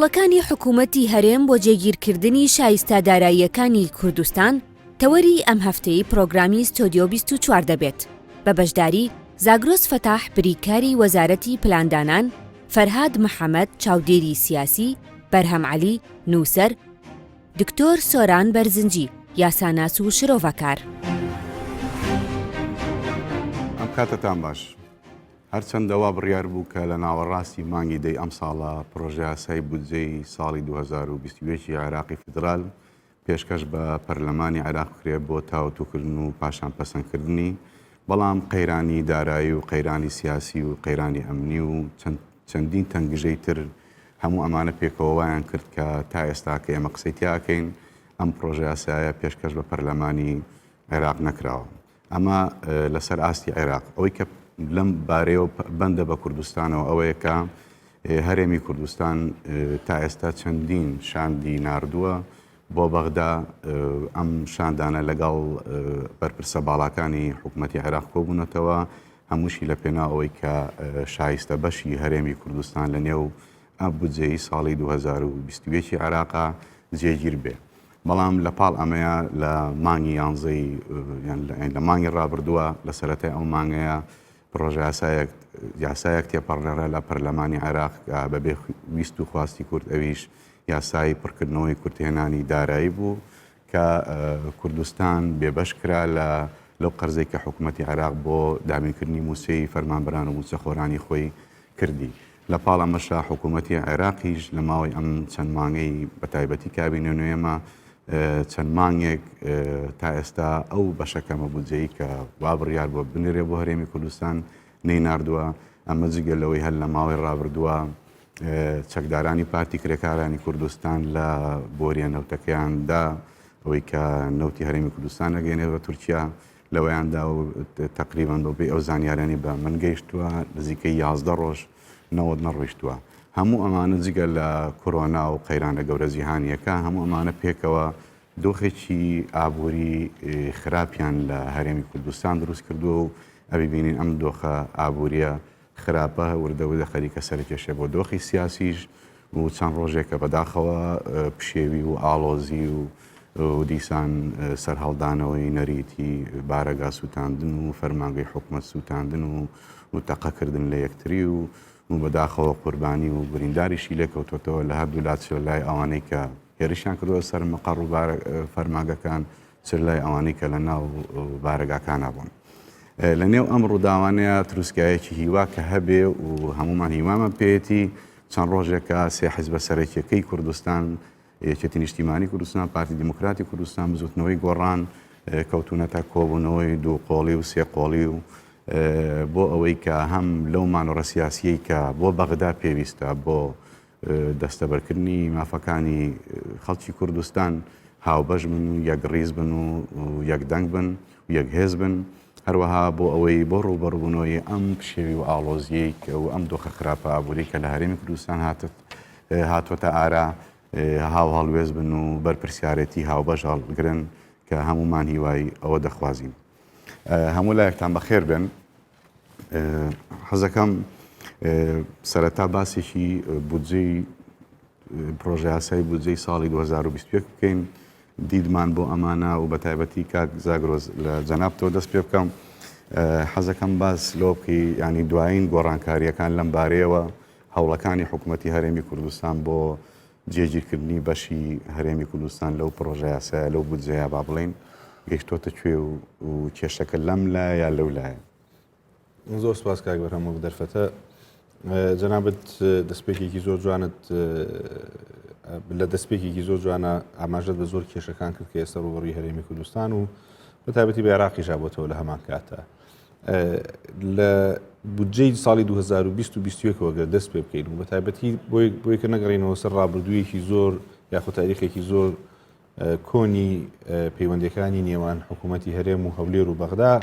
هەوڵەکانی حکوومەتی هەرێم بۆ جێگیرکردنی شایستە داراییەکانی کوردستان تەوەری ئەم هەفتەی پرۆگرامی ستۆدیۆ 24 دەبێت بە بەشداری زاگرۆس فەتاح بریکاری وەزارەتی پلاندانان، فەرهاد محەمەد چاودێری سیاسی، بەرهەم عەلی نووسەر، دکتۆر سۆران بەرزنجی یاساناس و شرۆڤەکار. ئەم کاتەتان باش. هەرچەندە وا بڕیار بوو کە لە ناوەڕاستی مانگی دەی ئەمساڵە پڕۆژەیاسای بودجەی ساڵی 2021 ی عێراقی فیدرال پێشکەش بە پەرلەمانی عێراق بکرێت بۆ تاوتوکردن و پاشان پەسەندکردنی، بەڵام قەیرانی دارایی و قەیرانی سیاسی و قەیرانی ئەمنی و چەندین تەنگژەی تر هەموو ئەمانە پێکەوە وایان کرد کە تا ئێستا کە ئێمە قسەی تیا ئەکەین ئەم پڕۆژەیاسایە پێشکەش بە پەرلەمانی عێراق نەکراوە. ئەمە لەسەر ئاستی عێراق. ئەوەی کە لەم بارەیەوە بەندە بە کوردستانەوە ئەوەیە کە هەرێمی کوردستان تا ئێستا چەندین شاندی ناردووە بۆ بەغدا، ئەم شاندانە لەگەڵ بەرپرسە باڵاکانی حکوومەتی عێراق کۆبوونەتەوە، هەمووشی لە پێناو ئەوەی کە شایستە بەشی هەرێمی کوردستان لە نێو بودجەی ساڵی 2021 عێراقا جێگیر بێ. بەڵام لە پاڵ ئەمەیە لە مانگی یانزەی لە مانگی ڕابردووە لە سەرەتای ئەو مانگەیە پڕۆژەیاسایەک یاسایەک تێپەڕێنرا لە پەرلەمانی عێراق بەبێ ویست و خواستی کورد ئەویش یاسای پڕکردنەوەی کورتهێنانی دارایی بوو کە کوردستان بێبەش کرا لە لەو قەرزەی کە حکوومەتی عێراق بۆ دابینکردنی مووچەی فەرمانبەران و مووچەخۆرانی خۆی کردی. لە پاڵ ئەمەشا حکوومەتی عێراقیش لە ماوەی ئەم چەند مانگەی بە تایبەتی کابینە نوێمە چەند مانگێک تا ئێستا ئەو بەشە کەمە بودجەی کە وا بڕیار بووە بنرێ بۆ هەرێمی کوردستان نەیناردووە، ئەمە جگە لەوەی هەر لە ماوەی ڕابردووە چەکدارانی پارتی کرێکارانی کوردستان لە بۆریە نەوتەکەیاندا ئەوەی کە نەوتی هەرێمی کوردستان ئەگەیەنێت بە تورکیا لەوەیاندا و تەقریبەن بەپێی ئەو زانیارانەی بە من گەیشتووە نزیکەی 11 ڕۆژ نەوت نەڕۆیشتووە. هەموو ئەمانە جگە لە کۆرۆنا و قەیرانە گەورە جیهانییەکە، هەموو ئەمانە پێکەوە دۆخێکی ئابووری خراپیان لە هەرێمی کوردستان دروست کردووە و ئەبیبینین ئەم دۆخە ئابوورییە خراپە وردە وردە خەریکە سەرکێشێ بۆ دۆخی سیاسیش و چەند ڕۆژێکە بەداخەوە پشێوی و ئاڵۆزی و و دیسان سەرهەڵدانەوەی نەریتی بارەگا سووتاندن و فەرمانگەی حکومەت سووتاندن و و تەقەکردن لە یەکتری و و بەداخەوە قوربانی و برینداریشی لێکەوتۆتەوە لە هەردوو لا چ لای ئەوانەی کە هێرشیان کردووە سەر مقەڕ و فەرمانگەکان چ لای ئەوانەی کە لە ناو بارەگاکانە بوون. لە نێو ئەم ڕووداوانەیە تروسکایەکی هیوا کە هەبێ و هەمومان هیوامان پێیەتی چەند ڕۆژێکە سێ حیزبە سەرەکیەکەی کوردستان یەکێتی نیشتیمانی کوردستان، پارتی دیموکراتی کوردستان، بزوتنەوەی گۆڕان کەوتونەتە کۆبوونەوەی دوو قۆڵی و سێ قۆڵی و بۆ ئەوەی کە هەم لەو مانۆڕە سیاسیەی کە بۆ بەغدا پێویستە بۆ دەستەبەرکردنی مافەکانی خەڵکی کوردستان هاوبەش بن و یەکڕیز بن و یەکدەنگ بن و یەکهێز بن، هەروەها بۆ ئەوەی بۆ ڕووبەڕووبوونەوەی ئەم پشێوی و ئاڵۆزییەی و ئەم دۆخە خراپە ئابووریی کە لە هەرێمی کوردستان هاتووەتە ئارا، هاوهەڵوێست بن و بەرپرسیارێتی هاوبەش هەڵگرن کە هەموومان هیوای ئەوە دەخوازین. هەموو لایەکتان بەخێر بێن. حەزەکەم سەرەتا باسێکی بودجەی پرۆژەیاسای بودجەی ساڵی 2021 بکەین دیدمان بۆ ئەمانە و بە تایبەتی کاک زاگرۆز لە جەنابتەوە دەست پێ بکەم حەزەکەم باس لەوە بکەی ینی دوایین گۆڕانکاریەکان لەم بارەیەوە هەوڵەکانی حکوومەتتی هەرێمی کوردستان بۆ جێگیرکردنی بەشی هەرێمی کوردستان لەو پڕۆژە یاسایە لەو بودجەیە با بڵێین گەیشتۆتە کوێ و و کێشەکە لەم لایە یا لەو لایە؟ زۆر سپاس کاک بەرهەم وەک دەرفەتە جەنابت دەستپێکێکی زۆر جوانت لە دەستپێکێکی زۆر جوانە ئاماژەت بە زۆر کێشەکان کرد کە ئێستا ڕوبەڕووی هەرێمی کوردستان و بە تایبەتی بە عێراقیشا بۆتەوە لە هەمان کاتە لە بودجەی ساڵی 2020 و 21 گەر دەست پێ بکەین و بە تایبەتی بۆی کە نەگەڕینەوە سەر ڕابردوویەکی زۆر یاخود تاریخێکی زۆر کۆنی پەیوەندەکانی نێوان حکوومەتی هەرێم و هەولێر و بەغدا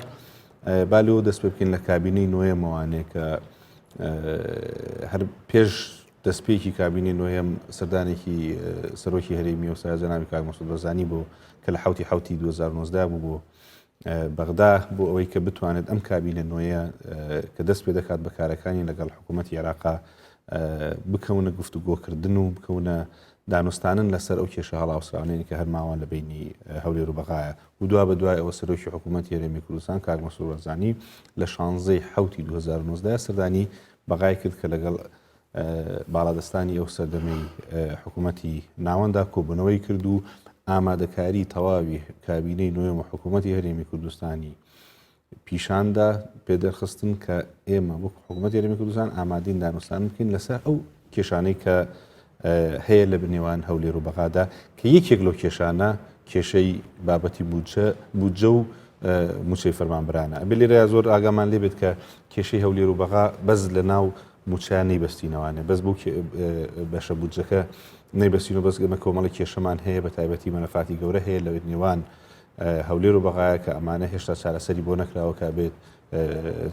با لەوە دەست پێ بکەین لە کابینەی نۆیەمەوانێ کە هەر پێش دەستپێکی کابینەی نۆیەم سەردانێکی سەرۆکی هەرێمی و سا جەنابی کاک مەسعود بەرزانی بۆ کە لە حوتی حوتی 2019 بوو بۆ بەغدا بۆ ئەوەی کە بتوانێت ئەم کابینە نوێیە کە دەست پێ دەکات بە کارەکانی لەگەڵ حکوومەتی عێراقا. بکەونە گفتوگۆکردن و بکەونە دانوستانن لەسەر ئەو کێشە هەڵاوسراونەی کە هەرماوان لە بینی هەولێر و بەغایە و دوا بە دوای ئەوە سەرۆکی حکوومەتی هەرێمی کوردستان کاک مەسرور بارزانی لە 16 حوتی 2019 سەردانی بەغای کرد کە لەگەڵ باڵادەستانی ئەو سەردەمەی حکوومەتی ناوەندا کۆبوونەوەی کرد و ئامادەکاری تەواوی کابینەی نوێم و حکوومەتی هەرێمی کوردستانی پیشاندا پێدەرخستن کە ئێمە وەک حکوومەتی هەرێمی کوردستان ئامادەین دانوستان بکەین لەسەر ئەو کێشانەی کە هەیە لە بنێوان هەولێر و بەغادا کە یەکێک لەو کێشانە کێشەی بابەتی بودجە بودجە و موچەی فەرمانبرانە ئەبێ لێرە زۆر ئاگامان لێبێت کە کێشەی هەولێر و بەغا بەس لە ناو موچەیان نەیبەستینەوانێ بەس بۆ بەشە بودجەکە نەیبەستین و بەس ئێمە کۆمەڵی کێشەمان هەیە بە تایبەتی مەلەفاتی گەورە هەیە لە نێوان هەولێر و بەغایە کە ئەمانە هێشتا چارەسەری بۆ نەکراوە کە بێت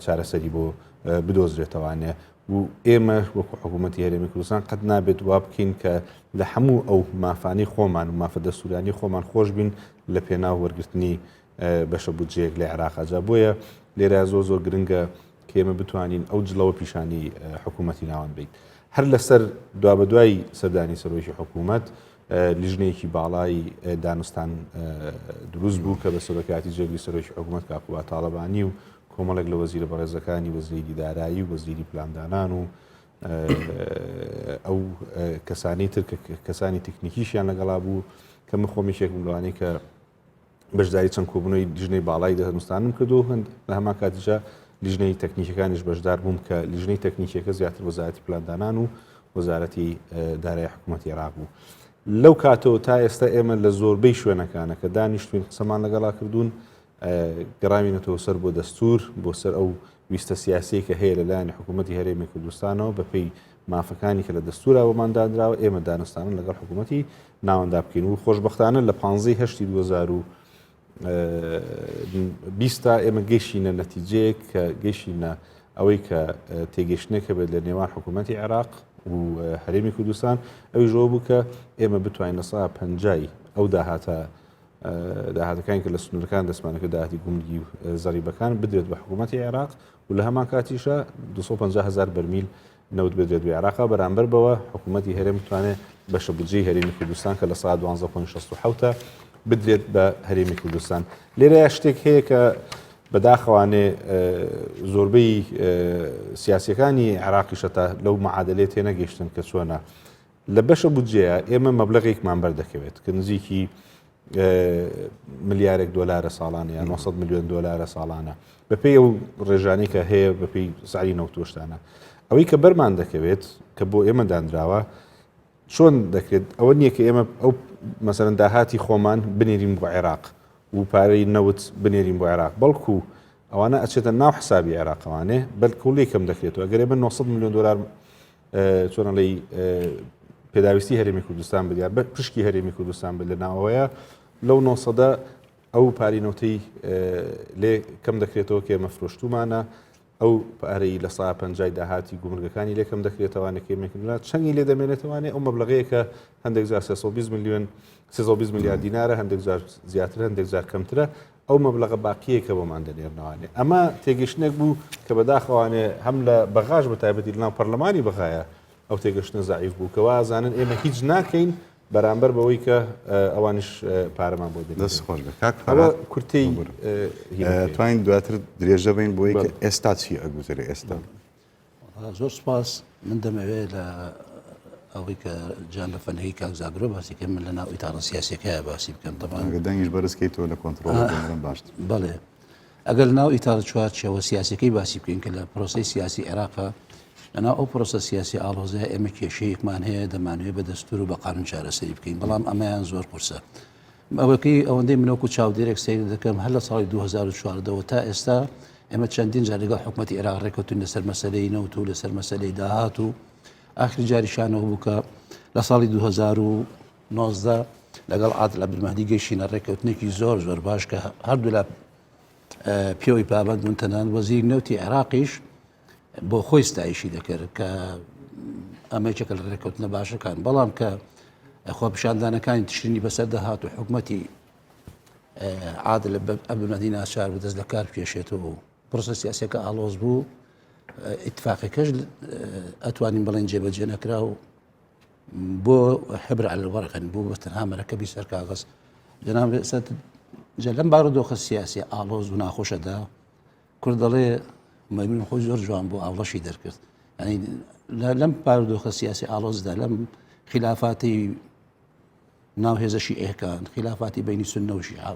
چارەسەری بۆ بدۆزرێتەوانێ و ئێمە وەکو حکوومەتتی هەرێمی کوردستان قەت نابێت وا بکەین کە لە هەموو ئەو مافانی خۆمان و مافە دەستورانی خۆمان خۆش بین لە پێناو وەرگرتنی بەشە بودجەیەک لە عێراق جا بۆیە لێرە زۆر زۆر گرنگە کە ئێمە بتوانین ئەو جڵەوە پیشانی حکوومەتی ناوەند بیت هەر لەسەر دوابەدوای سەردانی سەرۆکی حکوومەت لیژنەیەکی باڵای دانوستان دروست بوو کە بە سەرۆکایەتی جێگری سەرۆکی حکوومەت کاکوبا تاڵەبانی و کۆمەڵێک لە وەزیرە بەڕێزەکانی وەزیری دارایی و وەزیری پلاندانان و ئەو کەسانی تر کە کەسانی تەکنیکیشیان لەگەڵا بوو کە من خۆم یەکێکم لەوانەی کە بەشداری چەند کۆبوونەوەی لیژنەی باڵای دەنوستانم کردو و هەند لە هەمان کاتیشا لیژنەی تەکنیکەکانیش بەشدار بووم کە لیژنەی تەکنیکیەکە زیاتر وەزارەتی پلاندانان و وەزارەتی دارای حکوومەتی عێراق بوو. لەو کاتەوە تا ئێستا ئێمە لە زۆربەی شوێنەکانە کە دانیشتوین قسەمان لەگەڵا کردوون گەڕاوینەتەوە سەر بۆ دەستور بۆ سەر ئەو ویستە سیاسیەی کە هەیە لەلایەن حکوومەتی هەرێمی کوردستانەوە بەپێی مافەکانی کە لە دەستورا بۆمان دانراوە ئێمە دانوستانن لەگەڵ حکوومەتی ناوەندا بکەین و خۆشبەختانە لە 15 هەشتی 2020 تا ئێمە گەیشینە نەتیجەیەک کە گەیشینە ئەوەی کە تێگەشتنێک هەبێت لە نێوان حکوومەتی عێراق و هەرێمی کوردستان ئەویش ئەوە بوو کە ئێمە بتوانین لە سا پەنجای ئەو داهاتە داهاتەکانی کە لە سنوورەکان دەستمانەکە داهاتی گومرگی و زەریبەکان بدرێت بە حکوومەتی عێراق و لە هەمان کاتیشە 250 هزار بەرمیل نەوت بدرێت بە عێراق بەرامبەر بەوە حکوومەتی هەرێم بتوانێت بەشە بودجەی هەرێمی کوردستان کە لە سا 12.67 بدرێت بە هەرێمی کوردستان لێرە شتێک هەیە کە بەداخەوانێ زۆربەی سیاسەکانی عێراقیشە تا لەو معادلێت تێنەگەیشتن کە چۆنە لە بەشە بودجەیە ئێمە مەبلەغێکمان بەردەکەوێت کە نزیکی ملیارێک دۆلارە ساڵانە یان 900 میلیۆن دۆلارە ساڵانە بەپێی ئەو ڕێژانەی کە هەیە بەپێی سعری نەوتۆشتانە ئەوەی کە بەرمان دەکەوێت کە بۆ ئێمە دانراوە چۆن دەکرێت ئەوە نییە کە ئێمە ئەو مەسەرەن داهاتی خۆمان بنێرین بۆ عێراق و پارەی نەوت بنێرین بۆ عێراق بەڵکو ئەوانە ئەچێتە ناو حسابی عێراقەوانێ بەلکو لێ کەم دەکرێتەوە ئەگەر ئێمە 900 میلیۆن دلار چۆن ئەڵێی پێداویستی هەرێمی کوردستان بێت یا پشکی هەرێمی کوردستان بێت لە ناوەوەیە لەو 900 ئەو پاری نەوتەی لێ کەم دەکرێتەوە کە ئێمە فرۆشتومانە ئەو پارەی لە سا پەنجای داهاتی گومرگەکانی لێکەم دەکرێتەوانە کێمێکردنا چەنگی لێ دەمێنێتوانێ ئەو مەبلغەیە کە هەندێک جار 320 میلیۆن 320 میلیارد دینارە هەندێک جار زیاتر هەندێک جار کەمترە ئەو مەبلەغە باقیەی کە بۆمان دەنێرنەوانێ. ئەمە تێگەشتنێک بوو کە بەداخەوانێ هەم لە بەغاش بە تایبەتی لەناو پەرلەمانی بەغایە ئەو تێگەشتنە زەعیف بوو کە وازانن ئێمە هیچ ناکەین بەرامبەر بەوەی کە ئەوانیش پارەمان بۆ دەنێرن. دەست خۆش بێت کاک ئەوە فەرهاد. کورتەی ببورە. هینەکەیە. توانین دواتر درێژە بین بۆی کە ئێستا چی ئەگوزەرێ ئێستا. زۆر سپاس من دەمەوێت لە ئەوەی کە جان لە فەنەی کاک زاگرۆ باسی کە من لە ناو ئیتاڕە سیاسەکەی باسی بکەم دەبان دەنگیش بەرزکەیتەوە لە کۆنترۆڵ باشتر بەڵێ ئەگەر ناو ئیتاڕ چوارچێوە سیاسەکەی باسی بکەین کە لە پرۆسی سیاسی عێراقا لەناو ئەو پرۆسە سیاسی ئاڵۆزەیە ئێمە کێشەیەکمان هەیە دەمانوێت بە دەستور و بە قانون چارەسەری بکەین بەڵام ئەمەیان زۆر قورسە ئەوەکەی ئەوەندەی من وەکو چاودێرێک سەیر دەکەم هەر لە ساڵی 2014 ەوە تا ئێستا ئێمە چەندین جار لەگەڵ حکومەتی عێراق ڕێککەوتوین لەسەر مەسەلەی نەوت و لەسەر مەسەلەی داهات و ئاخری جاریشانەوە بوو کە لە ساڵی 2019 لەگەڵ عادل عەبدولمەهدی گەیشتینە ڕێککەوتنێکی زۆر زۆر باش کە هەردوولا پێوەی پابەند بوون تەنانەت وەزیری نەوتی عێراقیش بۆ خۆی ستایشی دەکرد کە ئەمە یەکێکە لە ڕێککەوتنە باشەکان بەڵام کە خۆپیشاندانەکانی تشرینی بەسەر دەهات و حکومەتی عادل عەبدولمەهدی ناچار بوو دەست لە کار بکێشێتەوە و پرۆسە سیاسەکە ئاڵۆز بوو. ئیتفاقەکەش ئەتوانین بڵێن جێبەجێ نەکرا و بۆ حبر على الورق بۆ بە تەنها مەرەکەبی سەر کاغەز جەناب جا لەم بارودۆخە سیاسی ئاڵۆز و ناخۆشەدا کورد دەڵێ مەمون خۆی زۆر جوان بۆ ئاوڵەشی دەرکرد ینی لەم بارودۆخە سیاسی ئاڵۆزدا لەم خلافاتی ناو هێزە شیعەکان خلافاتی بینی سنە و شیعە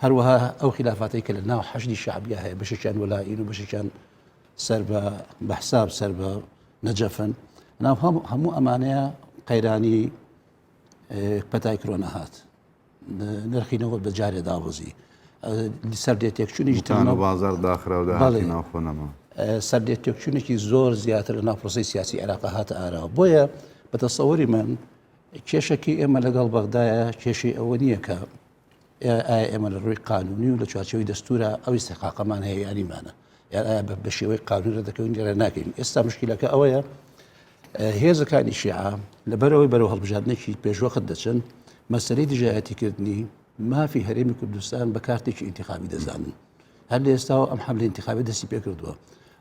هەروەها ئەو خلافاتەی کە لە ناو حەشدی شعبیا هەیە بەشێکیان وەلائین و بەشێکیان سەر بە بەحساب سەر بە نەجەفن ناو هەموو ئەمانەیە قەیرانی پەتای کرۆنە هات نرخی نەوت بە جارێ دابەزی سەردێ تێکچوونی بازار داخرا و ناوخۆ نەما. سەردێ تێکچوونێکی زۆر زیاتر لە ناو پرۆسەی سیاسی عێراق هاتە ئاراوە بۆیە بە تەسەوری من کێشەکەی ئێمە لەگەڵ بەغدایە کێشەی ئەوە نییە کە ئایا ئێمە لە ڕووی قانونی و لە چوارچێوەی دەستورە ئەو ئیستحقاقەمان هەیە یاریمانە یان ئایا بە شێوەی قانون رێ دەکەوین ڕێ ناکەین ئێستا مشکلەکە ئەوەیە هێزەکانی شیعە لەبەرەوەی بەرەو هەڵبژاردنێکی پێشوەخت دەچن مەسەلەی دژایەتیکردنی مافی هەرێمی کوردستان بە کارتێکی ئینتخابی دەزانن هەر لە ئێستاوە ئەم حملە ئینتخابی دەستی پێکردووە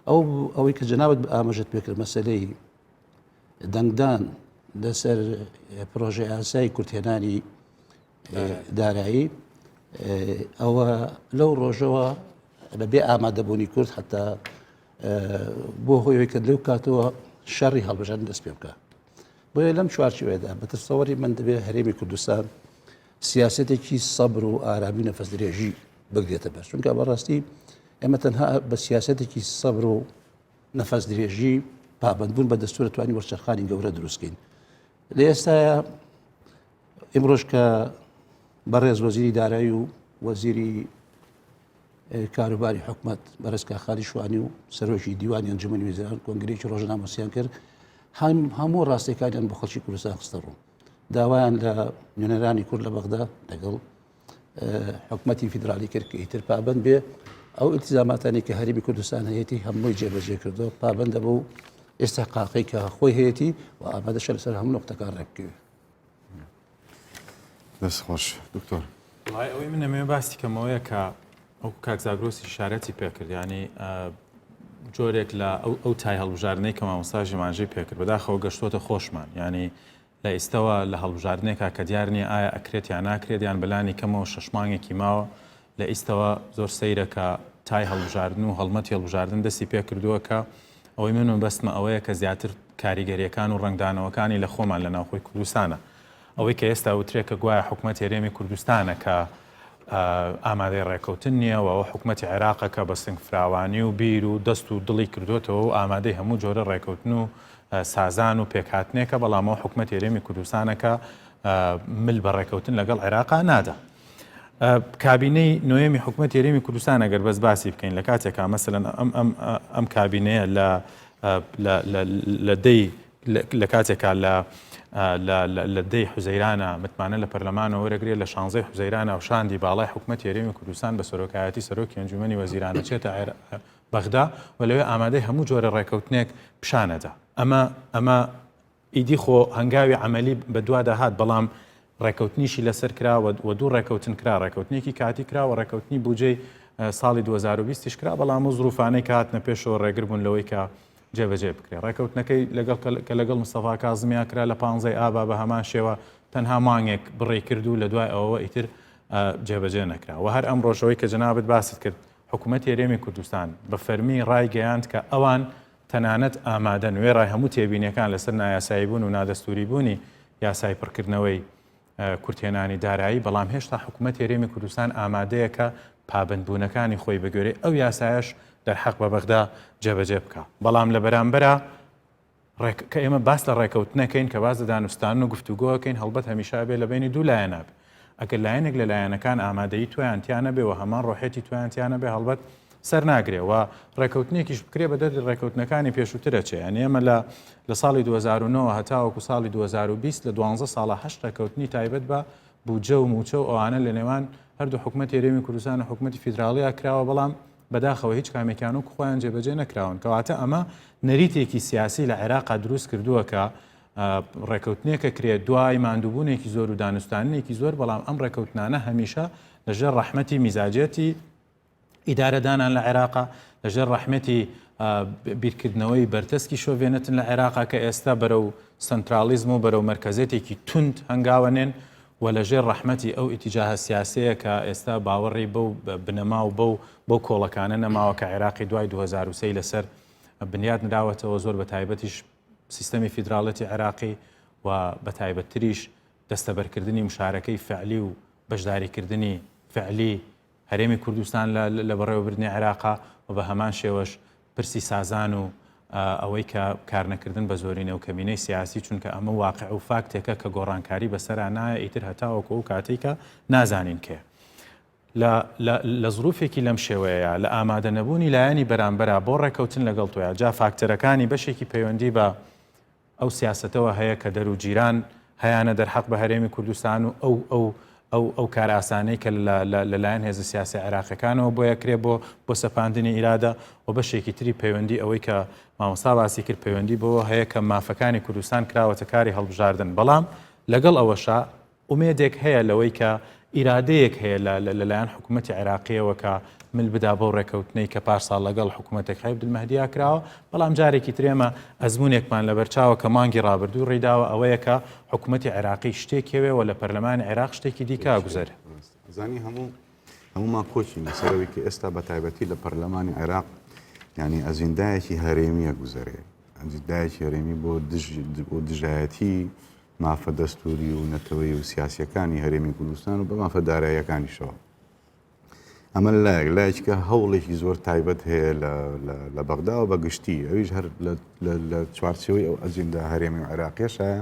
ئەو ئەوەی کە جەنابەت ئاماژەت پێکرد مەسەلەی دەنگدان لەسەر پرۆژە یاسای کورتهێنانی دارایی ئەوە لەو ڕۆژەوە بە بێ ئامادەبوونی کورد حتا بۆ هۆیەوەی کە لەو کاتەوە شەڕی هەڵبژاردن دەست پێ بکە بۆیە لەم چوارچێوەیەدا بە تەسەوەری من دەبێت هەرێمی کوردستان سیاستێکی سەبر و ئارامی نەفەس درێژی بگرێتە بەر چونکە بەڕاستی ئێمە تەنها بە سیاستێکی سەبر و نەفەس درێژی پابندبوون بە دەستورە توانی وەرچەرخانی گەورە دروستکەین لە ئێستاە ئیمڕۆژ کە بەڕێز وەزیری دارایی و وەزیری کاروباری حکومت بەڕێز کاخالی شوانی و سەرۆکی دیوانی ئەنجومەنی وەزیران کۆنگرێکی ڕۆژنامەنووسیان کرد هەموو ڕاستیەکانیان بۆ خەڵکی کوردستان خستە ڕوو داوایان لە نوێنەرانی کورد لە بەغدا لەگەڵ حکومەتی فیدرالی کرد کە ئیتر پابند بێ ئەو ئیلتیزاماتانی کە هەرێمی کوردستان هەیەی هەمووی جێبەجێ کردو پابندە بوو ئێستا قاقی کە خۆی هەیەی و ئامادەشە لەسەر هەموو نقطەکان ڕێبکەوێت دەست خۆش دکتۆر. وڵای ئەوەی من ئەمەوێ باسی کەمەوەیە کە ئەو کاک زاگرۆسی شارەتی پێکرد ینی جۆرێک لە ئەو ئەو تای هەڵبژاردنەی کە مامۆستا ژیمانژەی پێکرد بەداخەوە گەشتۆتە خۆشمان ینی لە ئیستەوە لە هەڵبژاردنێکا کە دیار نییە ئایا ئەکرێت یان ناکرێت یان بەلانی کەمەوە شەش مانگێکی ماوە لە ئیستەوە زۆر سەیرە کە تای هەڵبژاردن و هەڵمەتی هەڵبژاردن دەستی پێکردووە کە ئەوەی من مەبەستمە ئەوەیە کە زیاتر کاریگەریەکان و ڕەنگدانەوەکانی لە خۆمان لە ناوخۆی کوردستانە. ئەوەی کە ئێستا وترێ کە گوایە حکومەتی هەرێمی کوردستانە کە ئامادەی ڕێکەوتن نییە و ئەوە حکومەتی عێراقە کە بە سنگفراوانی و بیر و دەست و دڵی کردوێتەوە و ئامادەی هەموو جۆرە ڕێکەوتن و سازان و پێکهاتنێکە بەڵام ئەو حکومەتی هەرێمی کوردستانە کە مل بە ڕێکەوتن لەگەڵ عێراقا نادا. کابینەی نۆیەمی حکومەتی هەرێمی کوردستان ئەگەر بەس باسی بکەین لە کاتێکا مەسەلەن ئەم ئەم ئەم کابینەیە لە لە دەی لە کاتێکا لە لە دەی حوزەیرانە متمانە لە پەرلەمانەوە وەرەگرێت لە شانزەی حوزەیرانە و شاندی باڵای حکومەتی هەرێمی کوردستان بە سەرۆکایەتی سەرۆکی ئەنجومەنی وەزیرانە چێتە بەغدا و لەوێ ئامادەی هەموو جۆرە ڕێکەوتنێک پیشانەدا ئەمە ئەمە ئیدی خۆ هەنگاوی عەمەلی بەدوادا هات، بەڵام ڕێکەوتنیشی لەسەر کرا و دوو ڕێکەوتن کرا، ڕێکەوتنێکی کاتی کرا و ڕێکەوتنی بوجەی ساڵی 2020 یش کرا، بەڵام ئەو زروفانەی کە هاتنە پێشەوە ڕێگر بوون لەوەی کە جێبەجێ بکرێ. ڕێکەوتنەکەی لەگەڵ کە لەگەڵ مستەفا کازمیا کرا لە پانزەی ئابا بە هەمان شێوە تەنها مانگێک بڕی کرد و لە دوای ئەوەوە ئیتر جێبەجێ نەکرا. وە هەر ئەمڕۆش ئەوەی کە جەنابت باست کرد حکوومەتی هەرێمی کوردستان بە فەرمی ڕایگەیاند کە ئەوان تەنانەت ئامادەن وێڕای هەموو تێبینیەکان لەسەر نایاساییبوون و نادەستووریبوونی یاسای پڕکردنەوەی کورتهێنانی دارایی، بەڵام هێشتا حکوومەتی هەرێمی کوردستان ئامادەیە کە پابەندبوونەکانی خۆی بەگوێرەی ئەو یاسایەش دەرحەق بە بەغدا جێبەجێ بکا. بەڵام لە بەرامبەرا ڕێک کە ئێمە باس لە ڕێکەوتنەکەین کە باس لە دانوستان و گفتوگۆکەین هەڵبەت هەمیشە ئەبێ لە بەینی دوو لایەنە بێ. ئەگەر لایەنێک لە لایەنەکان ئامادەیی تۆیان تیا نەبێ و هەمان ڕۆحیەتی تۆیان تیا نەبێ هەڵبەت سەر ناگرێ و ڕێکەوتنێکیش بکرێ بە دەردی ڕێکەوتنەکانی پێشووتر ئەچێ یانی ئێمە لە لە ساڵی 2009 هەتاوەکو ساڵی 2020 لە دوانزە ساڵە هەشت ڕێکەوتنی تایبەت بە بودجە و موچە و ئەوانە لە نێوان هەردوو حکومەتی هەرێمی کوردستان و حکومەتی فیدراڵیا کراوە بەڵام بەداخەوە هیچ کامێکیان وەک خۆیان جێبەجێ نەکراون کەواتە ئەمە نەریتێکی سیاسی لە عێراقا دروست کردووە کە ڕێکەوتنێکە کرێت دوای ماندووبوونێکی زۆر و دانوستانێکی زۆر بەڵام ئەم ڕێکەوتنانە هەمیشە لەژێر ڕەحمەتی میزاجێتی ئیدارەدانان لە عێراقا لەژێر ڕەحمەتی بیرکردنەوەی بەرتەسکی شۆڤێنەتن لە عێراقا کە ئێستا بەرەو سەنتراڵیزم و بەرەو مەرکەزێتێکی توند هەنگاوەنێن و لەژێر ڕەحمەتی ئەو ئیتیجاهە سیاسەیە کە ئێستا باوەڕی بەو بنەما و بەو بەو کۆڵەکانە نەماوە کە عێراقی دوای 2023 لەسەر بنیات نراوەتەوە زۆر بە تایبەتیش سیستەمی فیدراڵەتی عێراقی و بە تایبەتتریش دەستەبەرکردنی مشارەکەی فعلی و بەشداریکردنی فعلی هەرێمی کوردستان لە بەڕێوەبردنی عێراقا و بە هەمان شێوەش پرسی سازان و ئەوەی کە کارنەکردن بە زۆرینە و کەمینەی سیاسی چونکە ئەمە واقع و فاکتێکە کە گۆڕانکاری بەسەرا نایە ئیتر هەتاوەکو ئەو کاتەی کە نازانین کێ لە لە زروفێکی لەم شێوەیە لە ئامادە نەبوونی لایەنی بەرامبەرا بۆ ڕێکەوتن لەگەڵ تۆیا جا فاکتەرەکانی بەشێکی پەیوەندی بە ئەو سیاسەتەوە هەیە کە دەر و جیران هەیانە دەرحەق بە هەرێمی کوردستان و ئەو ئەو ئەو ئەو کارئاسانەی کە لە لە لایەن هێزە سیاسیە عێراقیەکانەوە بۆی ئەکرێ بۆ بۆ سەپاندنی ئیرادە و بەشێکی تری پەیوەندی ئەوەی کە مامۆستا باسی کرد پەیوەندی بەوە هەیە کە مافەکانی کوردستان کراوەتە کاری هەڵبژاردن بەڵام لەگەڵ ئەوەشا ئومێدێک هەیە لەوەی کە ئیرادەیەک هەیە لەلایەن حکوومەتی عێراقیەوە کە مل بدا بەو ڕێکەوتنەی کە پار ساڵ لەگەڵ حکوومەتێک عەبدولمەهدیا کراوە، بەڵام جارێکی تر ئێمە ئەزموونێکمان لەبەرچاوە کە مانگی ڕابردوو ڕوویداوە ئەوەیە کە حکوومەتی عێراقی شتێکێوێ و لە پەرلەمانی عێراق شتێکی دیکە ئەگوزەرێ. زانی هەموو هەموومان کۆچین لەسەر ئەوەی کە ئێستا بە تایبەتی لە پەرلەمانی عێراق یعنی ئەجیندایەکی هەرێمیە گوزەرێ ئەجیندایەکی هەرێمی بۆ دژ بۆ دژایەتی مافە دەستووری و نەتەوەیی و سیاسییەکانی هەرێمی کوردستان و بە مافە داراییەکانیشەوە. ئەمە لایەک لایەکە هەوڵێکی زۆر تایبەت هەیە لە بەغداوە بە گشتی ئەویش هەر لە چوارچێوەی ئەو ئەجیندا هەرێمی و عێراقیشایە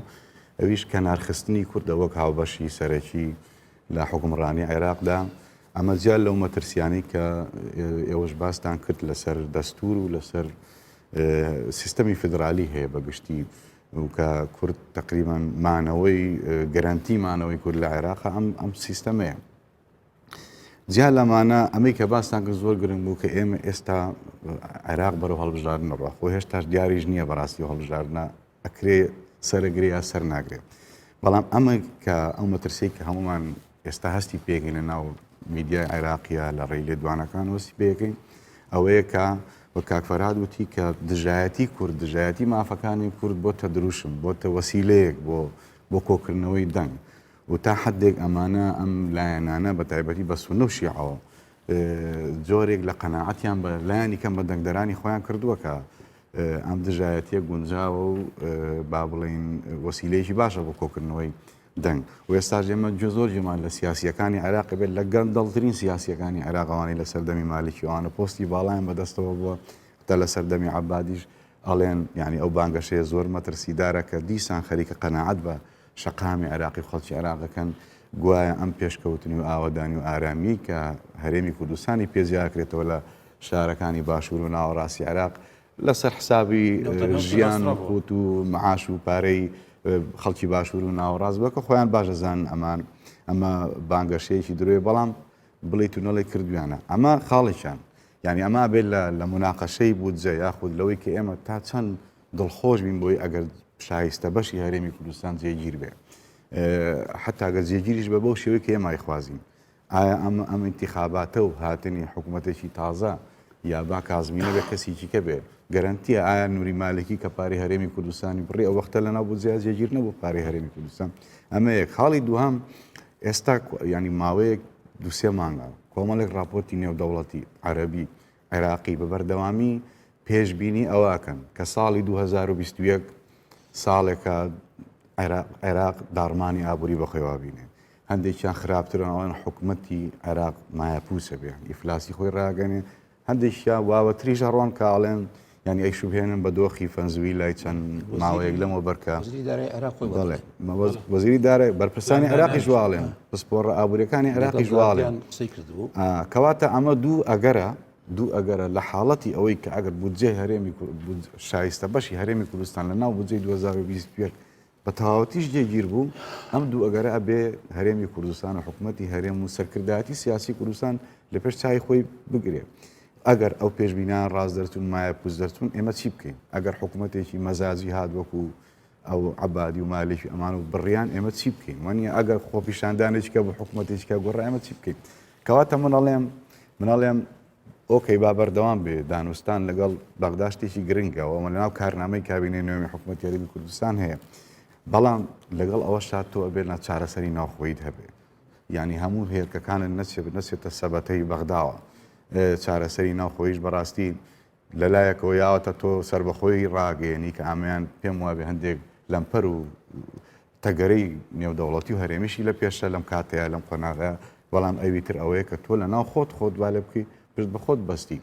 ئەویش کەنارخستنی کوردە وەک هاوبەشی سەرەکی لە حکومڕانی عێراقدا ئەمە جیا لەو مەترسیانەی کە ئێوەش باستان کرد لەسەر دەستور و لەسەر سیستەمی فیدرالی هەیە بە گشتی و کە کورد تقریبان مانەوەی گەرانتی مانەوەی کورد لە عێراق ئەم ئەم سیستەمەیە جیا لەمانە ئەمەی کە باستان کرد زۆر گرنگ بوو کە ئێمە ئێستا عێراق بەرەو هەڵبژاردن ڕە خۆ هێشتاش دیاریش نییە بەڕاستی هەڵبژاردنە ئەکرێ سەرەگرێ یا سەر ناگرێ بەڵام ئەمە کە ئەو مەترسی کە هەمومان ئێستا هەستی پێکەین لە ناو میدیای عێراقیە لە ڕێی لێدوانەکان هەستی پێکەین ئەوەیە کە وە کاک فەرهاد وتی کە دژایەتی کورد دژایەتی مافەکانی کورد بۆتە دروشم بۆتە وەسیلەیەک بۆ بۆ کۆکردنەوەی دەنگ و تا حدێک ئەمانە ئەم لایەنانە بە تایبەتی بە سونە و شیعەوە جۆرێک لە قەناعەتیان بە لایەنی کەم بە دەنگدەرانی خۆیان کردووە کە ئەم دژایەتیە گونجاوە و با بڵێین وەسیلەیەکی باشە بۆ کۆکردنەوەی دەنگ و ئێستاش ئێمە گوێ زۆر گوێمان لە سیاسیەکانی عێراق بێت لە گەندەڵترین سیاسیەکانی عێراق ئەوانەی لە سەردەمی مالکی ئەوانە پۆستی باڵایان بەدەستەوە بووە تا لە سەردەمی عەبادیش ئەڵێن یعنی ئەو بانگەشەیە زۆر مەترسیدارە کە دیسان خەریکە قەناعەت بە شەقامی عێراقی و خەڵکی عێراقەکەن گوایە ئەم پێشکەوتنی و ئاوەدانی و ئارامیی کە هەرێمی کوردستانی پێ زیاکرێتەوە لە شارەکانی باشوور و ناوەڕاستی عێراق لەسەر حسابی ژیان و قوت و معاش و پارەی خەڵکی باشوور و ناوەڕاست بووە کە خۆیان باش دەزانن ئەمان ئەمە بانگەشەیەکی درۆیە بەڵام بڵیت و نەڵێ کردویانە ئەمە خاڵێکیان یعنی ئەمە بێت لە لە مناقەشەی بودجە یاخود لەوەی کە ئێمە تا چەند دڵخۆش بین بۆی ئەگەر شایستە بەشی هەرێمی کوردستان جێگیر بێ حتا گەر جێگیریش بە بەو شێوەی کە ئێمە ئەیخوازین ئایا ئەم ئەم ئینتیخاباتە و هاتنی حکوومەتێکی تازە یا با کازمی نەبێ کەسێکی کە بێ گەرەنتیە ئایا نوری مالکی کە پارەی هەرێمی کوردستانی بڕی ئەو وەختە لەناو بودجەیا جێگیر نەبوو پارەی هەرێمی کوردستان ئەمە یەک خاڵی دووهەم ئێستا ینی ماوەیەک دوسێ مانگە کۆمەڵێک راپۆرتی نێودەوڵەتی عەربی عێراقی بە بەردەوامی پێشبینی ئەوە ئەکەن کە ساڵی 2021 ساڵێکە عێراق داڕمانی ئابووری بەخۆیەوە بینێ هەندێکیان خراپترن ئەڵێن حکومەتی عێراق مایەپووچە بێ ئیفلاسی خۆی ڕاگەنێ هەندێکیان واوەتریش ئەڕۆن کە ئەڵێن یعنی ئەی شوبهێنن بە دۆخی فەنزویلای چەند ماوەیەک لەمەوە بەرکە وەزیری دارای بەرپرسانی عێراقیش واڵێن پسپۆڕە ئابووریەکانی عێراقیش واڵێن کەواتە ئەمە دوو ئەگەرە دوو ئەگەرە لە حاڵەتی ئەوەی کە ئەگەر بودجەی هەرێمی شایستە بەشی هەرێمی کوردستان لە ناو بودجەی 2021 بە تەواوەتیش جێگیر بوو، ئەم دوو ئەگەرە ئەبێ هەرێمی کوردستان و حکومەتی هەرێم و سەرکردایەتی سیاسی کوردستان لە پێش چاوی خۆی بگرێ. ئەگەر ئەو پێشبینان ڕاست دەرچوون مایە پوچ دەرچوون ئێمە چی بکەین؟ ئەگەر حکومەتێکی مەزاجی هات وەکو ئەو عەبادی و مالێکی ئەمان و بڕیان ئێمە چی بکەین؟ وانە ئەگەر خۆپیشاندانێکی کە بۆ حکومەتێکی کە گۆڕا ئێمە چی بکەین؟ کەواتە من ئەڵێم من ئەڵێم. okay با بەردەوام بێ دانوستان لەگەڵ بەغدا شتێکی گرنگە و ئەمە لەناو کارنامەی کابینەی نوێمی حکوومەتی هەرێمی کوردستان هەیە بەڵام لەگەڵ ئەوەشا تۆ ئەبێت لە چارەسەری ناوخۆیت هەبێ یعنی هەموو هێلکەکانت نەچێت نەچێتە سەبەتەی بەغداوە چارەسەری ناوخۆیش بەڕاستی لەلایەکەوە یاوەتە تۆ سەربەخۆی ڕاگەیەنی کە ئەمەیان پێم وابێ هەندێک لەمپەر و تەگەرەی نێودەوڵەتی و هەرێمیشی لە پێشە لەم کاتەیە لەم قۆناغەیە، بەڵام ئەوی تر ئەوەیە کە تۆ لە ناو خۆت خۆت وا لێ بکەی پشت بە خۆت بەستی.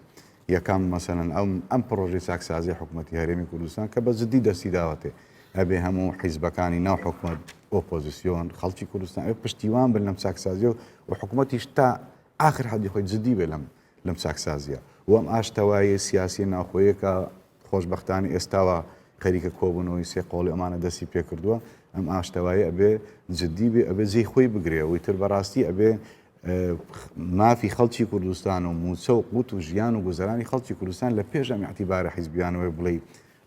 یەکەم مەسەلەن ئەم ئەم پڕۆژەی چاکسازی حکومەتی هەرێمی کوردستان کە بە جدی دەستی داوەتێ ئەبێ هەموو حیزبەکانی ناو حکومەت ئۆپۆزیسیۆن خەڵکی کوردستان ئەبێ پشتیوان بن لەم چاکسازیە و حکومەتیش تا ئاخر حەدی خۆی جدی بێ لەم لەم چاکسازیە و ئەم ئاشتەواییە سیاسیە ناوخۆیە کە خۆشبەختانە ئێستاوە خەریکە کۆبوونەوەی سێ قۆڵی ئەمانە دەستی پێکردووە ئەم ئاشتەوایی ئەبێ جدی بێ ئەبێ جێی خۆی بگرێ و ئیتر بەڕاستی ئەبێ مافی خەڵکی کوردستان و موچە و قوت و ژیان و گوزەرانی خەڵکی کوردستان لە پێش ئەم ئیعتیبارە حیزبیانەوەی بڵێ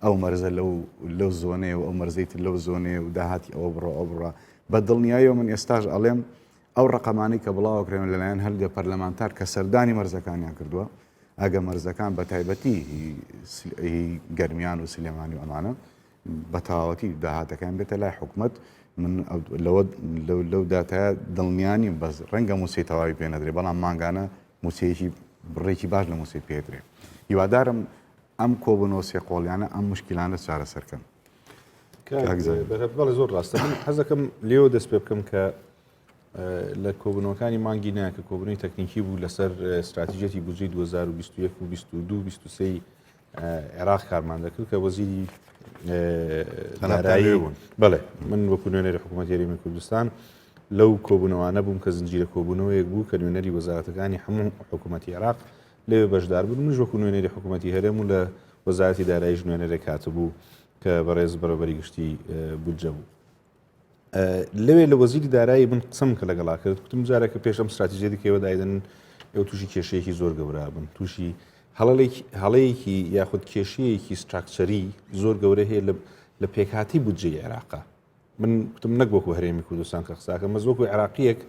ئەو مەرزە لەو لەو زۆنەیە و ئەو مەرزەی تر لەو زۆنەیە و داهاتی ئەوە بڕۆ ئەو بڕە بە دڵنیاییەوە من ئێستاش ئەڵێم ئەو ڕەقەمانەی کە بڵاوەکرێن لەلایەن هەردێ پەرلەمانتار کە سەردانی مەرزەکانیان کردووە ئەگە مەرزەکان بە تایبەتی هی گەرمیان و سلێمانی و ئەمانە بە تەواوەتی داهاتەکان بێتە لای حکومت من لەوە لەو داتایە دڵنیا نیم بەس ڕەنگە مووچەی تەواوی پێ نەدرێ بەڵام مانگانە مووچەیەکی بڕێکی باش لە مووچەی پێدرێ هیوادارم ئەم کۆبوونەوە سێقۆڵیانە ئەم مشکلانە چارەسەرکەن. بەڵێ زۆر ڕاستە من حەزەکەم لێوە دەست پێ بکەم کە لە کۆبوونەوەکانی مانگی نا کە کۆبوونەوەی تەکنیکی بوو لەسەر استراتیژیەتی بودجەی 2021 و 22 23 عێراق کارمان دەکرد کە وەزیری دارایی بوون بەڵێ من وەکو نوێنەری حکوومەت هەرێمی کوردستان لەو کۆبوونەوانە بووم کە زنجیرە کۆبوونەوەیەک بوو کە نوێنەری وەزارەتەکانی هەموو حکوومەتی عێراق لەوێ بەشدار بوون منیش وەکو نوێنەری حکوومەتی هەرێم و لە وەزارەتی داراییش نوێنەرێک هاتبوو کە بەڕێز بەڕێوەبەری گشتی بودجە بوو. لەوێ لە وەزیری دارایی من قسەم کە لەگەڵا کرد کوتم جارێکە پێش ئەم استراتیژیەتی کە ئێوە دایدەن ئێوە تووشی کێشەیەکی زۆر گەورە بن تووشی هەڵەیەکی یاخود کێشەیەکی structure ی زۆر گەورە هەیە لە پێکهاتی بودجەی عێراقا من کوتم نەک وەکو هەرێمی کوردستان کە قساکەم بەس وەکو عێراقیەک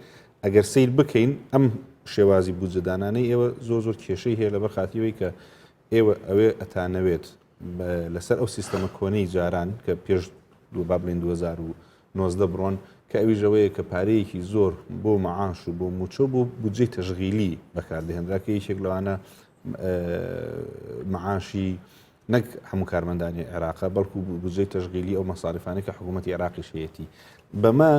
ئەگەر سیر بکەین ئەم شێوازی بودجەدانانەی ئێوە زۆر زۆر کێشەی هەیە لەبەر خاتیەوەی کە ئێوە ئەوێ ئەتانەوێت لەسەر ئەو سیستەمە کۆنەی جاران کە پێش دوو با بڵێین 2019 بڕۆن کە ئەویش ئەوەیە کە پارەیەکی زۆر بۆ معاش و بۆ موچە بۆ بودجەی تەشغیلی بەکاردەهێنرا کە یەکێک لەوانە معاشی نەک هەموو کارمەندانی عێراقە بەڵکو بودجەی تەشغیلی ئەو مەساریفانەی کە حکوومەتی عێراقیش هەیەتی بەمە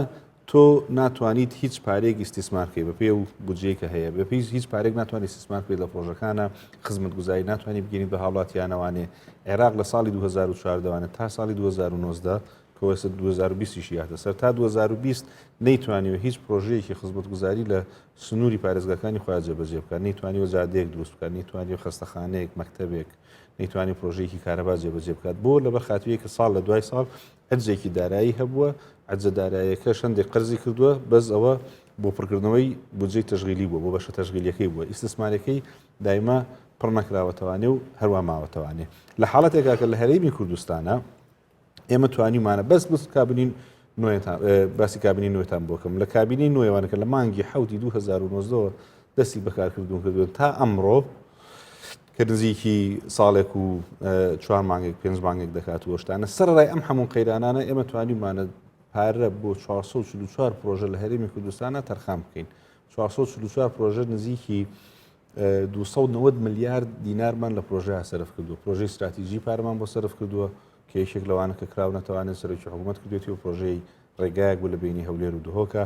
تۆ ناتوانیت هیچ پارەیەک ئیستیسمار کەی بەپێی ئەو بودجەی کە هەیە بەپێی هیچ پارێک ناتوانانی ئیستیسمار بکەیت لە پرۆژەکانە خزمەتگوزاری ناتوانانی بگەینیت بە هاوڵاتیانەوانێ عێراق لە ساڵی 2014 وانە تا ساڵی 2019 کە ئێستا 2020 یشی هاتە سەر تا 2020 نەیتوانیوە هیچ پرۆژەیەکی خزمەتگوزاری لە سنووری پارێزگاکانی خۆیان جێبەجێ بکات نەیتوانیوە جادەیەک دروست بکات نەیتوانیوە خەستەخانەیەک مەکتەبێک نەیتوانی پرۆژەیەکی کارەبا جێبەجێ بکات بۆ لەبەر خاتریەک کە ساڵ لە دوای ساڵ عەجزێکی دارایی هەبووە، عەجزە داراییەکەش هەندێک قەرزی کردووە، بەس ئەوە بۆ پڕکردنەوەی بودجەی تەشغیلی بووە، بۆ بەشە تەشغیلیەکەی بووە، ئیستسمارەکەی دایمە پڕ نەکراوەتەوانێ و هەروا ماوەتەوانێ. لە حاڵەتێکا کە لە هەرێمی کوردستانە ئێمە توانیومانە بەس بس کابینی نوێتان باسی کابینی نوێتان بۆکەم لە کابینی نوێوانە کە لە مانگی حەوتی 2019 دەستی بەکارکردون کردوون تا ئەمڕۆ کە نزیکی ساڵێک و چوار مانگێک پێنج مانگێک دەکات و شتانە سەرڕای ئەم هەموو قەیرانانە ئێمە توانیمانە پارە بۆ 444 پرۆژە لە هەرێمی کوردستانە تەرخان بکەین 444 پرۆژە نزیکی 290 ملیارد دینارمان لە پرۆژە سەرف کردو پرۆژەی استراتیژی پارەمان بۆ سەرف کردووە کە یەکێک لەوانە کە کراونەتەوانێت سەرۆکی حکوومەت کردێتی و پرۆژەی ڕێگایەک بوو لە بەینی هەولێر و دهۆکە،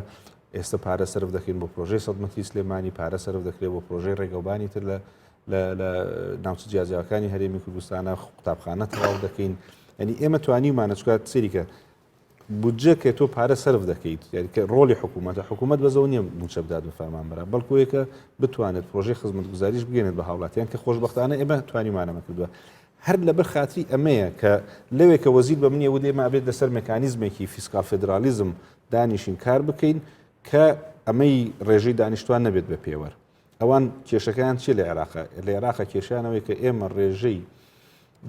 ئێستا پارە سەرف دەکەین بۆ پرۆژەی سەد مەتری سلێمانی، پارە سەرف دەکرێت بۆ پرۆژەی ڕێگەوبانی تر لە لە ناوچە جیاجیاکانی هەرێمی کوردستانە قوتابخانە تەواو دەکەین یعنی ئێمە توانیمانە چکات سریکە بودجە کە تۆ پارە سەرف دەکەیت یعنی کە ڕۆڵی حکوومەتە حکوومەت بەزەوە نییە موچە بدات بە فەرمانبەران بەڵکو یەکە بتوانێت پرۆژەی خزمەتگوزاریش بگەێنێت بە هاوڵاتیان کە خۆشببختانە ئێمە توانیمانەمە کردووە هەر لەبەر خاتری ئەمەیە کە لەوێ کە وەزیر بە منی وت ئێمە ئەبێت لەسەر مێکانیزمێکی fiscal federalism دانیشین کار بکەین کە ئەمەی ڕێژەی دانیشتوان نەبێت بە پێوەر. ئەوان کێشەکەیان چیە لە عێراقا؟ لە عێراقا کێشیان ئەوەیە کە ئێمە ڕێژەی.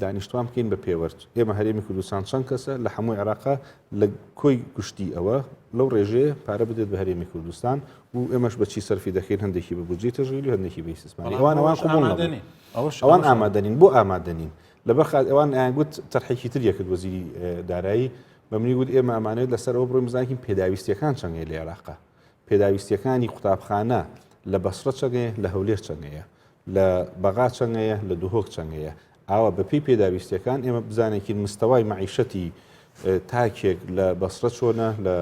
دانیشتوان بکەین بە پێوەر ئێمە هەرێمی کوردستان چەند کەسە لە هەموو عێراقا لە کۆی گشتی ئەوە لەو ڕێژەیە پارە بدرێت بە هەرێمی کوردستان و ئێمەش بەچی سەرفی دەکەین هەندێکی بە بودجەی تەشغیلی و هەندێکی بە ئیستیسماری بەڵام ئەوان ئەوان ئەوەش قبوڵ ئامادە نەبوون نین ئەوەش ئەوان ئەوەش ئامادە نین بۆ ئامادە نین لەبەر خات ئەوان ئەیان گوت تەرحێکی تر یەکرد وەزیری دارایی بە منی گوت ئێمە ئەمانەوێت لەسەر ئەوە بڕۆین بزانین پێداویستیەکان چەندەیە لە عێراقا پێداویستیەکانی قوتابخانە لە بەسرە چەندەیە لە هەولێر چەندەیە لە بەغا چەندەیە لە دهۆک چەندەیە ئاوا بەپێی پێداویستیەکان ئێمە بزانێکین مستەوای مەعیشەتی تاکێک لە بەسرە چۆنە لە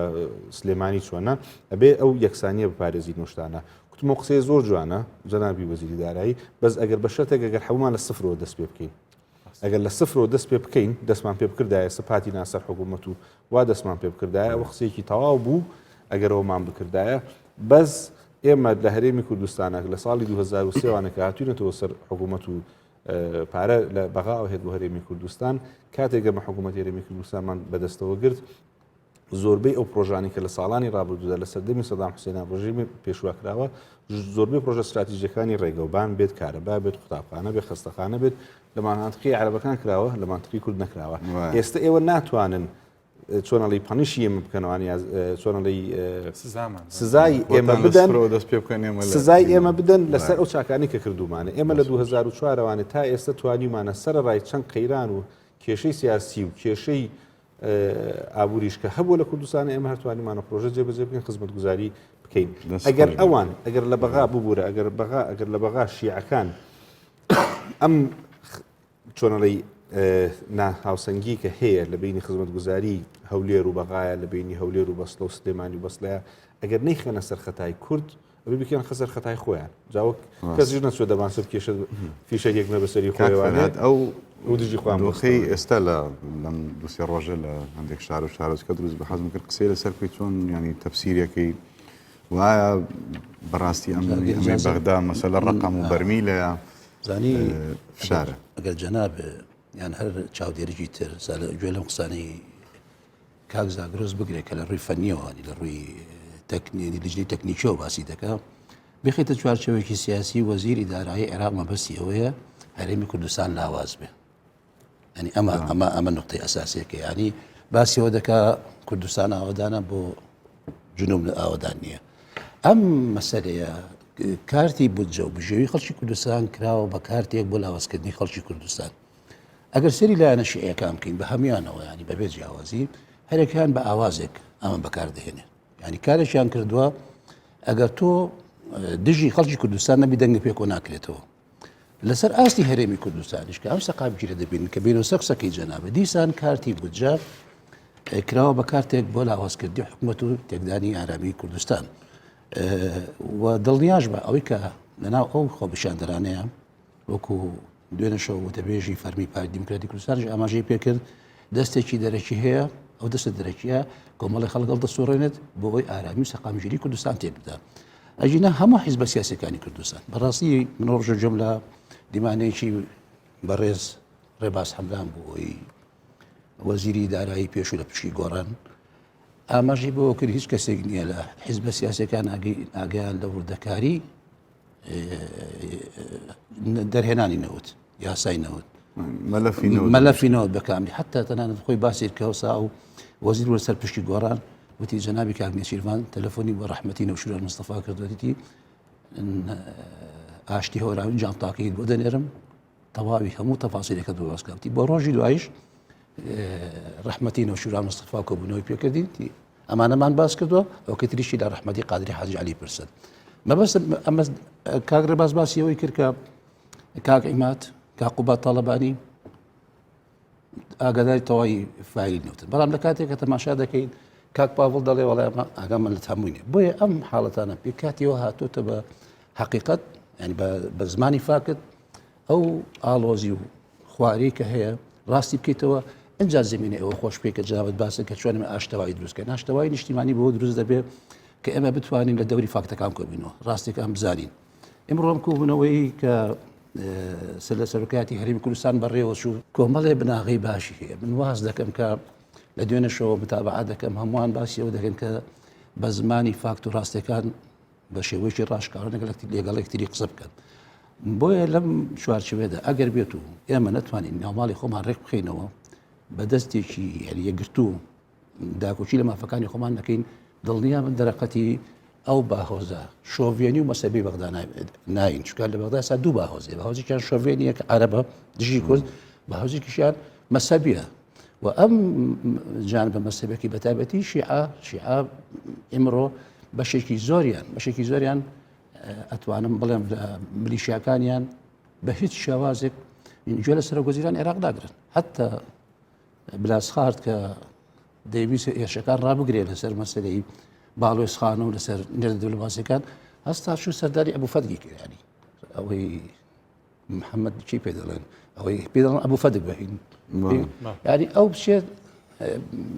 سلێمانی چۆنە ئەبێ ئەو یەکسانیە بپارێزین و شتانە کوتم و قسەی زۆر جوانە جەنابی وەزیری دارایی بەس ئەگەر بە شەرتێک ئەگەر هەمومان لە سفرەوە دەست پێ بکەین ئەگەر لە سفرەوە دەست پێ بکەین دەستمان پێ بکردایە سپاتی ناسەر حکوومەت و وا دەستمان پێ بکردایە ئەوە قسەیەکی تەواو بوو ئەگەرەوەمان بکردایە بەس ئێمە لە هەرێمی کوردستانە لە ساڵی 2023 وانە کە هاتوینەتەوە سەر حکوومەت و پارە لە بەغاوە هێت بۆ هەرێمی کوردستان کاتێک ئەمە حکوومەت هەرێمی کوردستانمان بەدەستەوە گرت زۆربەی ئەو پرۆژانی کە لە ساڵانی ڕابردوودا لە سەردەمی سەدام حوسێنان ڕژیمی پێشوا کراوە زۆربەی پرۆژە استراتیژەکانی ڕێگەوبان بێت کارەبا بێت قوتابخانە بێت خەستەخانە بێت لە مانتقی عەرەبەکان کراوە لە مانتقی کورد نەکراوە ئێستا ئێوە ناتوانن چۆن ئەڵی punish ی ئێمە بکەنەوە یا چۆن ئەڵی سزای ئێمە بدەن دەست پێ بکەن ئێمە سزای ئێمە بدەن لەسەر ئەو چاکانی کە کردومانە ئێمە لە 2004وانە تا ئێستا توانیمانە سەرڕای چەند قەیران و کێشەی سیاسی و کێشەی ئابووریش کە هەبوو لە کوردستان ئێمە هەرتوانیمانە پرۆژە جێبەجێ بکەین خزمەتگوزاری بکەین ئەگەر ئەوان ئەگەر لە بەغا ببوورە ئەگەر بەغا ئەگەر لە بەغا شیعەکان ئەم چۆنەڵی ناهاوسەنگی کە هەیە لە بینی خزمەتگوزاری هەولێر و بەغایە لە بینی هەولێر و بەسڵە و سلێمانی و بەسڵەیە ئەگەر نەیخەنە سەر خەتای کورد ئەبێ بکەن خەسەر خەتای خۆیان جاوەک کەسیش نەچوە دەمانچە بکێشێت فیشەکێک نە بەسەری خۆیان ئەو و دژی خۆیان دۆخەی ئێستا لە لەم دوسێ ڕۆژە لە هەندێک شار و شارۆچکە دروست بە حەزم کرد قسەی لەسەر بکەیت چۆن ینی تەفسیرەکەی وایە بەڕاستی ئەم بەغدا مەسەلە ڕقم و بەرمیلەیە زانی فشارە. ئەگەر جەناب یان هەر چاودێرێکی تر گوێ لەم قسانەی کاک زاگرۆس بگرێت کە لە ڕووی فەنیەوە لە ڕووی تەکنیکی لیژنەی تەکنیکیەوە باسی دەکا بخێتە چوارچێوەیەکی سیاسی وەزیری دارایی عێراق مەبەستی ئەوەیە هەرێمی کوردستان لاواز بێ ینی ئەمە ئەمە ئەمە نقطەی ئەساسیەکە ینی باسیەوە دەکا کوردستان ئاوەدانە بۆ جنوب لە ئاوەدان نییە ئەم مەسەلەیە کارتی بودجە و بژێوی خەڵکی کوردستان کراوە بە کارتێک بۆ لاوازکردنی خەڵکی کوردستان ئەگەر سەری لایەنە شیعەکان بکەین بە هەمویانەوە ینی بەبێ جیاوازی هەرێکیان بە ئاوازێک ئەمە بەکاردەهێنێت ینی کارێکیان کردووە ئەگەر تۆ دژی خەڵکی کوردستان نەبی دەنگە پێکۆ ناکرێتەوە لەسەر ئاستی هەرێمی کوردستانیش کە ئەم سەقامگیرە دەبینن کە بینەوە سەر قسەکەی جەنابە دیسان کارتی بودجە کراوە بە کارتێک بۆ لاوازکردنی حکومەت و تێکدانی ئارامی کوردستان و دڵنیاش بە ئەوەی کە لەناو ئەو خۆپیشاندەرانەیە وەکو دوێنێ شەو وتەبێژی فەرمی پارتی دیموکراتی کوردستانیش ئاماژەی پێکرد دەستێکی دەرەکی هەیە ئەو دەستە دەرەکیە کۆمەڵی خەڵک هەڵدەسوڕێنێت بۆ ئەوەی ئارامی و سەقامگیری کوردستان تێک بدا ئەگینا هەموو حیزبە سیاسەکانی کوردستان بەڕاستی من ڕۆژە گوێم لە دیمانەیەکی بەڕێز ڕێباز حەمران بوو وەزیری دارایی پێشوو لە پشکی گۆڕان ئاماژەی بۆ کرد هیچ کەسێک نییە لە حیزبە سیاسەکان ئاگیان لە وردەکاری دەرهێنانی نەوت یاسای نەوت مەلەفی نەوت بەکامی حتا تەنانەت خۆی باسی کەوسا و وەزیر وە سەر پشتی گۆڕان وتی جەنابی کاک نێچیرڤان تەلەفۆنی بۆ ڕەحمەتی نەوشیروان مستەفا کردوەتی ئاشتی هەورامی جانتاکەیت بۆ دەنێرم تەواوی هەموو تەفاسیلەکە بۆ باس کاوتی بۆ ڕۆژی دوایش ڕەحمەتی نەوشیروان مستەفا کۆبوونەوەی پێکردین ئەمانەمان باس کردووە ئەوکە تریشی لە ڕەحمەتی قادری حاجی علی پرسن مەبەست ئەمە کاک ڕێباز باسی ئەوەی کرد کە کاک عیماد کاک قوباد تاڵەبانی ئاگاداری تەواوی فایلی نەوتن بەڵام لە کاتێک کە تەماشا دەکەین کاک پاڤڵ دەڵێ وەڵێ ئەمە ئاگامان لە هەمووی نیە بۆیە ئەم حاڵەتانە پێ کاتیەوە هاتۆتە بە حقیقت ینی بە زمانی فاکت ئەو ئاڵۆزی و خواری کە هەیە ڕاستی بکەیتەوە ئەجا زمینە ئەوە خۆش پێ کە جنابەت باسە کە چۆن ئێمە ئاشتەوایی دروستکە ناشتەوای نیشتیمانی بۆ دروست دەبێت کە ئێمە بتوانین لە دەوری فاکتەکان کۆبینەوە ڕاستێکان بزانین ئمڕۆ ئەم کۆبوونەوەی کە سەر لە سەرۆکایەتی هەرێمی کوردستان بەڕێوەچوو کۆمەڵێ بناغەی باشی هەیە من واز دەکەم کە لە دوێنێشەوە متابعە دەکەم هەمووان باسی ئەوە دەکەن کە بە زمانی فاکت و ڕاستەکان بە شێوەیەکی ڕاشکاوانە لەگەڵ یەکتری قسە بکەن. بۆیە لەم چوارچێوەیەدا ئەگەر بێت و ئێمە نەتوانین ناوماڵی خۆمان ڕێک بخەینەوە بە دەستێکی یعنی یەکگرتوو داکۆکی لە مافەکانی خۆمان نەکەین دڵنیا من دەرەقەتی ئەو باهۆزە شۆڤێنی و مەسەبی بەغدا ناین چکار لە بەغدا سا دوو باهۆزێ باهۆزێکیان شۆڤێنیە کە عەرەبە دژی کورد باهۆزێکیشیان مەسەبیە و ئەم جان بە مەسەبێکی بە تایبەتی شیعە شیعە ئیمڕۆ بەشێکی زۆریان بەشێکی زۆریان ئەتوانم بڵێم لە ملیشیاکانیان بە هیچ شێوازێک گوێ لە سەرۆک وەزیران عێراق ناگرن حتا بلاسخارت کە دەیویست هێرشەکان ڕابگرێ لەسەر مەسلەی باڵوێزخانە و لەسەر نێردە دیبلۆماسیەکان هەستا چوو سەرداری ئەبوو فەدگی کرانی ئەوەی محەممەد چی پێ دەڵێن ئەوەی پێ دەڵێن ئەبوو فەدک بەهین یاری ئەو بچێت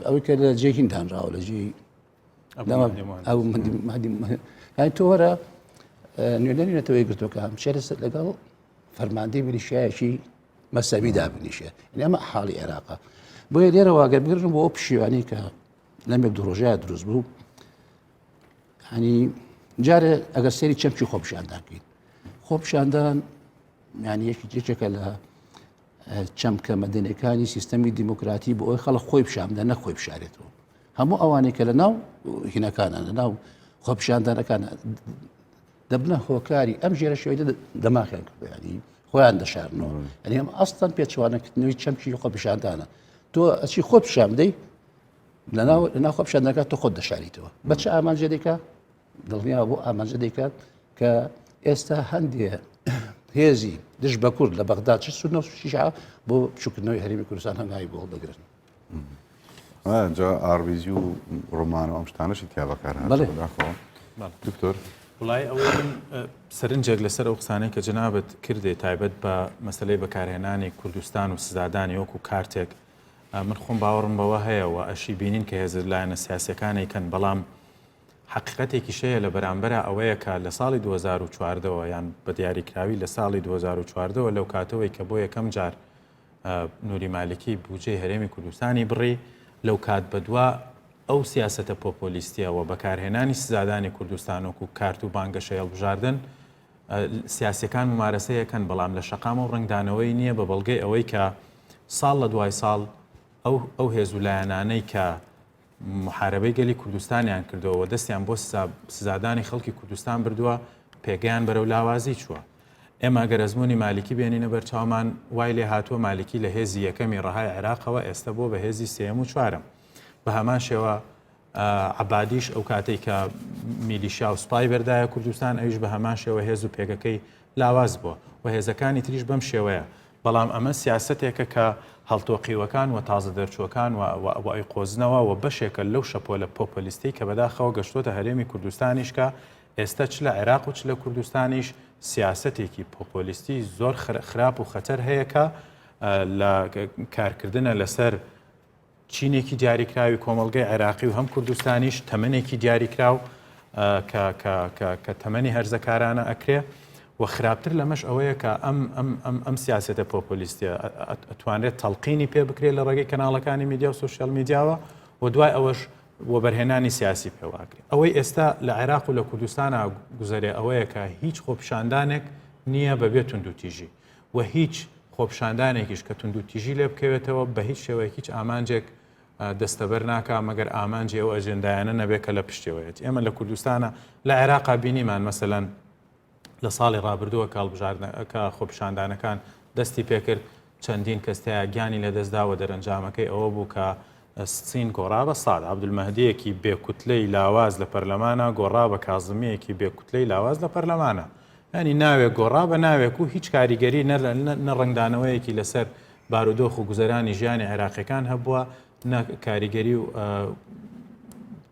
ئەوەی کە لە جێ هین دانراوە لە جێی ئەو یانی تۆ وەرە نوێنەری نەتەوەی گرتوەکان بچێتە سەر لەگەڵ فەرماندەی میلیشیایەکی مەسەبی دابنیشێ یعنی ئەمە حاڵی عێراقە بۆیە لێرەوە گەر بگرن بۆ ئەو پشیوانی کە لەم یەک دوو ڕۆژەیە دروست بوو هەنی جارێ ئەگەر سەیری چەمکی خۆپیشاندان بکەین خۆپیشاندان یعنی یەکێکە لە چەمکە مەدەنیەکانی سیستەمی دیموکراتی بۆ ئەوەی خەڵک خۆی پیشان بدە نەک خۆی بشارێتەوە هەموو ئەوانەی کە لە ناو هینەکانە لە ناو خۆپیشاندانەکان دەبنە هۆکاری ئەم ژێرە شێوەی دەماخیان کردیانی خۆیان دەشارنەوە ئەنی ئەم ئەستان پێچوانەکردنەوەی چەمکی خۆپیشاندانە تۆ ئەچی خۆت پیشان بدەی لەناو لەناو خۆپیشاندانەکە تۆ خۆت دەشاریتەوە بە چ ئامانجێ دەیکا دڵنیا بۆ ئامانجە دەیکات کە ئێستا هەندێ هێزی دژ بە کورد لە بەغدا چ سونە و شیعە بۆ بچووکردنەوەی هەرێمی کوردستان هەنگاوی بۆ هەڵدەگرن. جا ئاڕبیجی و ڕۆمان و ئەم شتانەشی تیا بەکار هاتووە. دکتۆر وڵای ئەوەی من سەرنجێک لەسەر ئەو قسانەی کە جەنابت کردێ تایبەت بە مەسلەی بەکارهێنانی کوردستان و سزادانی وەکو کارتێک من خۆم باوەڕم بەوە هەیە و ئەشی بینین کە هێزە لایەنە سیاسەکانی کەن بەڵام حەقیقەتێکیش هەیە لە بەرامبەرا ئەوەیە کە لە ساڵی 2014 وە یان بە دیاریکراوی لە ساڵی 2014 وە لەو کاتەوەی کە بۆ یەکەم جار نوری مالکی بودجەی هەرێمی کوردستانی بڕی لەو کات بەدوا ئەو سیاسەتە پۆپۆلیستیە و بەکارهێنانی سزادانی کوردستان وەکو کارت و بانگەشەی هەڵبژاردن سیاسیەکان ممارەسەیەکەن بەڵام لە شەقامە و ڕەنگدانەوەی نییە بە بەڵگەی ئەوەی کە ساڵ لە دوای ساڵ ئەو ئەو هێز و لایەنانەی کە موحارەبەی گەلی کوردستانیان کردووە و دەستیان بۆ سزادانی خەڵکی کوردستان بردووە، پێگەیان بەرەو لاوازی چووە. ئێمە ئەگەر ئەزموونی مالیکی بێنینە بەرچاومان، وای لێ هاتووە مالیکی لە هێزی یەکەمی ڕەهای عێراقەوە ئێستە بووە بە هێزی سێیەم و چوارەم. بە هەمان شێوە عەبادیش ئەو کاتەی کە میلیشیا و سوپای بەردایە کوردستان، ئەویش بە هەمان شێوە هێز و پێگەکەی لاواز بووە و هێزەکانی تریش بەم شێوەیە. بەڵام ئەمە سیاسەتێکە کە هەڵتۆقیوەکان و تازە دەرچووەکان و و ئەیقۆزنەوە و بەشێکە لەو شەپۆلە پۆپۆلیستەی کە بەداخەوە گەشتۆتە هەرێمی کوردستانیش کە ئێستە چ لە عێراق و چ لە کوردستانیش سیاسەتێکی پۆپۆلیستی زۆر خراپ و خەتەر هەیە کە لە کارکردنە لەسەر چینێکی دیاریکراوی کۆمەڵگەی عێراقی و هەم کوردستانیش تەمەنێکی دیاریکراو کە کە کە کە تەمەنی هەرزەکارانە ئەکرێ و خراپتر لەمەش ئەوەیە کە ئەم ئەم ئەم ئەم سیاسەتە پۆپۆلیستیە ئەتوانرێت تەڵقینی پێ بکرێت لە ڕێگەی کەناڵەکانی میدیا و سۆشیال میدیاوە و دوای ئەوەش وەبەرهێنانی سیاسی پێواکرێ ئەوەی ئێستا لە عێراق و لە کوردستانە گوزەرێ ئەوەیە کە هیچ خۆپیشاندانێک نییە بەبێ توندوتیژی و هیچ خۆپیشاندانێکیش کە توندوتیژی لێ بکەوێتەوە بە هیچ شێوەیەک هیچ ئامانجێک دەستەبەر ناکا مەگەر ئامانجی ئەو ئەجێندایانە نەبێت کە لە پشتەوەیەتی. ئێمە لە کوردستانە لە عێراقا بینیمان مەسەلەن لە ساڵی ڕابردووە کە هەڵبژاردنە کە خۆپیشاندانەکان دەستی پێکرد چەندین کەس تیا گیانی لەدەستدا و دەرەنجامەکەی ئەوە بوو کە سین گۆڕا بە ساد عەبدولمەهدییەکی بێ کوتلەی لاواز لە پەرلەمانە گۆڕا بە کازمییەکی بێ کوتلەی لاواز لە پەرلەمانە یانی ناوێک گۆڕا بە ناوێک و هیچ کاریگەری نە ڕەنگدانەوەیەکی لەسەر بارودۆخ و گوزەرانی ژیانی عێراقیەکان هەبووە نە کاریگەری و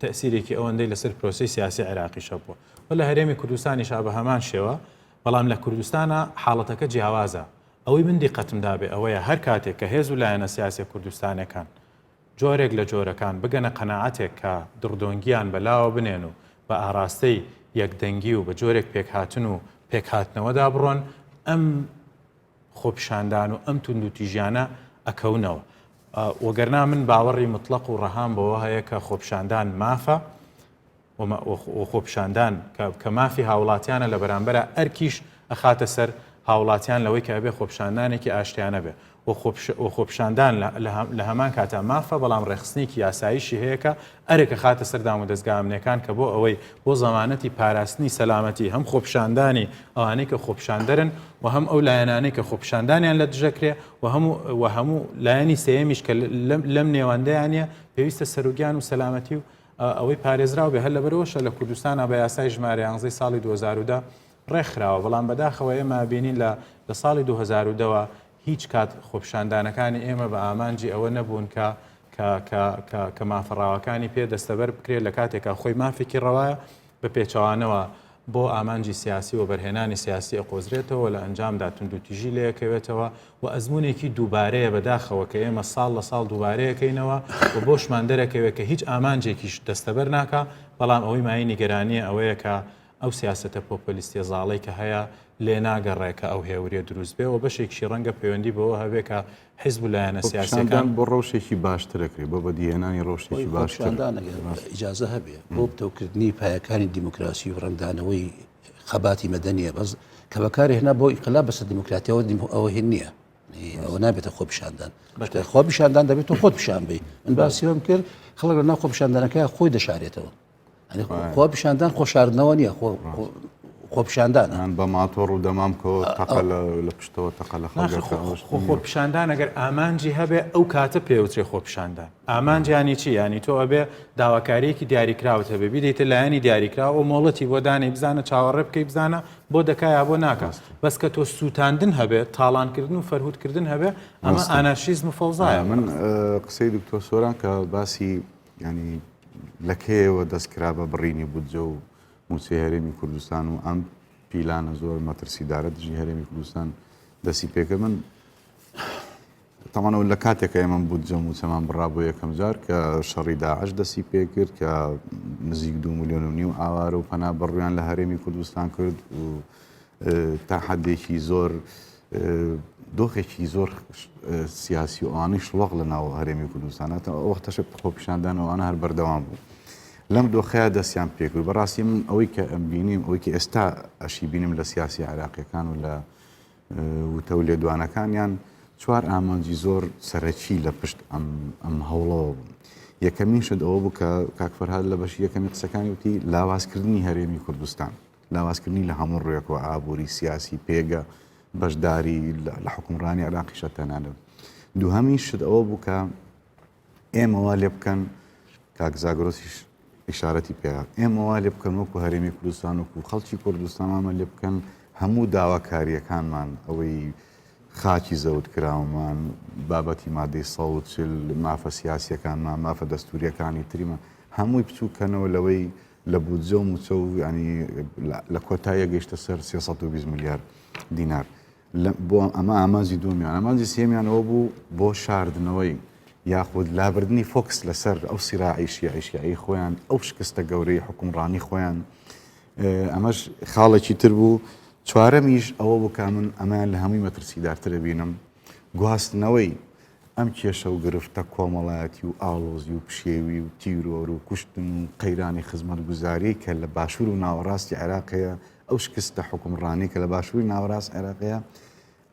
تەسیرێکی ئەوەندەی لەسەر پرۆسی سیاسی عێراقیش هەبووە و لە هەرێمی کوردستانیش بە هەمان شێوە بەڵام لە کوردستانە حاڵەتەکە جیاوازە ئەوەی من دیقەتم دابێ ئەوەیە هەر کاتێک کە هێز و لایەنە سیاسیە کوردستانەکان جۆرێک لە جۆرەکان بگەنە قەناعەتێک کە دڕدۆنگییان بە لاوە بنێن و بە ئاراستەی یەکدەنگی و بە جۆرێک پێکهاتن و پێکهاتنەوەدا بڕۆن، ئەم خۆپیشاندان و ئەم توندوتیژیانە ئەکەونەوە. وەگەرنا من باوەڕی متڵەق و ڕەهام بەوە هەیە کە خۆپیشاندان مافە و خۆپیشاندان کە مافی هاوڵاتیانە لە بەرامبەرا ئەرکیش ئەخاتە سەر. هاوڵاتیان لەوەی کە ئەبێ خۆپیشاندانێکی ئاشتیانە بێ و خۆپیشاندان لە هەمان کاتا مافە بەڵام ڕێکخستنێکی یاساییشی هەیە کە ئەرک ئەخاتە سەر دامودەزگا ئەمنیەکان کە بۆ ئەوەی بۆ زەمانەتی پاراستنی سەلامەتی هەم خۆپیشاندانی ئەوانەی کە خۆپیشاندەرن و هەم ئەو لایەنانەی کە خۆپیشاندانیان لە دژەکرێ و هەموو و هەموو لایەنی سێیەمیش کە لەم نێوەندەیانە پێویستە سەروگیان و سەلامەتی و ئەوەی پارێزراو بێ هەر لەبەرەوەشە لە کوردستانە بە یاسای ژمارە 11 ساڵی 2010 ڕێکخراوە، بەڵام بەداخەوە ئێمە ئەبینین لە لە ساڵی 2010 وە هیچ کات خۆپیشاندانەکانی ئێمە بە ئامانجی ئەوە نەبوون کە کە کە کە کە مافە ڕەواکانی پێ دەستەبەر بکرێت لە کاتێکا خۆی مافێکی ڕەوایە بە پێچەوانەوە بۆ ئامانجی سیاسی و بەرهێنانی سیاسی ئەقۆزرێتەوە لە ئەنجامدا توندوتیژی لێکەوێتەوە و ئەزمونێکی دووبارەیە بەداخەوە کە ئێمە ساڵ لە ساڵ دووبارەیەکەینەوە و بۆشمان دەرەکەوێت کە هیچ ئامانجێکیش دەستەبەر ناکا بەڵام ئەوەی مایەی نیگەرانیە ئەوەیە کە ئەو سیاسەتە پۆپۆلیستیە زاڵەی کە هەیە لێناگەڕێ کە ئەو هێوریە دروست بێ و بەشێکیشی ڕەنگە پەیوەندی بەوە هەبێ کە حیزب و لایەنە سیاسیەکان خۆپیشاندان بۆ ڕەوشێکی باشتر ئەکرێ، بۆ بەدیهێنانی ڕەوشێکی خۆی باشتر. خۆپیشاندان ئەگەر ئیجازە هەبێ بۆ پتەوکردنی پایەکانی دیموکراسی و ڕەنگدانەوەی خەباتی مەدەنیە بەس کە بەکاری هێنا بۆ ئینقلاب بەسەر دیموکراتیەوە ئەوە هین نییە ئەوە نابێتە خۆپیشاندان خۆپیشاندان دەبێت تۆ خۆت پیشان بی من باسی کرد خەڵک لە ناو خۆپیشاندانەکە خۆی دەشارێتەوە خۆ پیشاندان خۆشاردنەوە نییە خۆپیشاندان بە ماتۆڕ و دەمامکەوە تەقە لە پشتەوە تەقە لە خۆپیشاندان ئەگەر ئامانجی هەبێ ئەو کاتە پێوترێ خۆپیشاندان ئامانجیانی چی ینی تۆ ئەبێ داواکاریەکی دیاریکراوت هەبێ بیدەیتە لایەنی دیاریکراوە و مۆڵەتی بۆ دانێ بزانە چاوەڕێ بکەی بزانە بۆ دەکا یا بۆ ناکە بەس کە تۆ سووتاندن هەبێت تاڵانکردن و فەرهودکردن هەبێ ئەمە ئانارشیزم و فەوزایە من قسەی دکتۆر سۆران کە باسی یانی لە کەیەوە دەست کرا بە بڕینی بودجە و مووچەی هەرێمی کوردستان و ئەم پیلانە زۆر مەترسیدارە دژی هەرێمی کوردستان دەستی پێکرد من تەمانەوە لە کاتێکە ئێمە بودجە مووچەمان بڕا بۆ یەکەم جار کە شەڕی داعش دەستی پێکرد کە نزیک دو ملیۆن و نیو ئاوارە و پەنا بڕیان لە هەرێمی کوردستان کرد و تا حدێکی زۆر دۆخێکی زۆر سیاسی و ئەوانەی شڵۆق لە ناو هەرێمی کوردستانە تا ئەو وەختەش خۆپیشاندان ئەوانە هەر بەردەوام بوو لەم دۆخەیە دەستیان پێکرد بەڕاستی من ئەوەی کە ئەم بینیم ئەوەی کە ئێستا ئەشی بینیم لە سیاسی عراقیەکان و لە وتە و لێدوانەکانیان چوار ئامانجی زۆر سەرەکی لە پشت ئەم ئەم هەوڵەوە بوو یەکەمین شت ئەوە بوو کە کاک فەرهاد لە بەشی یەکەمی قسەکانی وتی لاوازکردنی هەرێمی کوردستان لاوازکردنی لە هەموو ڕوویەکەوە ئابووری، سیاسی، پێگە، بەشداری لە حوکمڕانی عێراقیشە تەنانەت. دووهەمین شت ئەوە بوو کە ئێمە وا لێ بکەن کاک زاگرۆسیش ئیشارەتی پێ ئێمە وا لێ بکەن وەکو هەرێمی کوردستان وەکو خەڵکی کوردستان وامان لێ بکەن هەموو داواکارییەکانمان ئەوەی خاکی زەوت کراومان بابەتی مادەی 140 مافە سیاسیەکانمان مافە دەستوریەکانی تریمان هەمووی بچووکەنەوە لەوەی لە بودجە و مووچە و یانی لە کۆتاییە گەیشتە سەر 320 ملیار دینار بۆ ئەمە ئامانجی دووەمیان ئامانجی سێمیان ئەوە بوو بۆ شاردنەوەی یاخود لابردنی focus لەسەر ئەو سیراعی شیعی شیعی خۆیان ئەو شکستە گەورەی حکومڕانی خۆیان ئەمەش خاڵێکی تر بوو چوارەمیش ئەوە بوو کە من ئەمەیان لە هەمووی مەترسیدارترە بینم گواستنەوەی ئەم کێشە و گرفتە کۆمەڵایەتی و ئاڵۆزی و پشێوی و تیرۆر و کوشتن و قەیرانی خزمەتگوزاریی کە لە باشوور و ناوەڕاستی عێراق هەیە، ئەو شکستە حوکمڕانیی کە لە باشووری ناوەڕاست عێراق هەیە،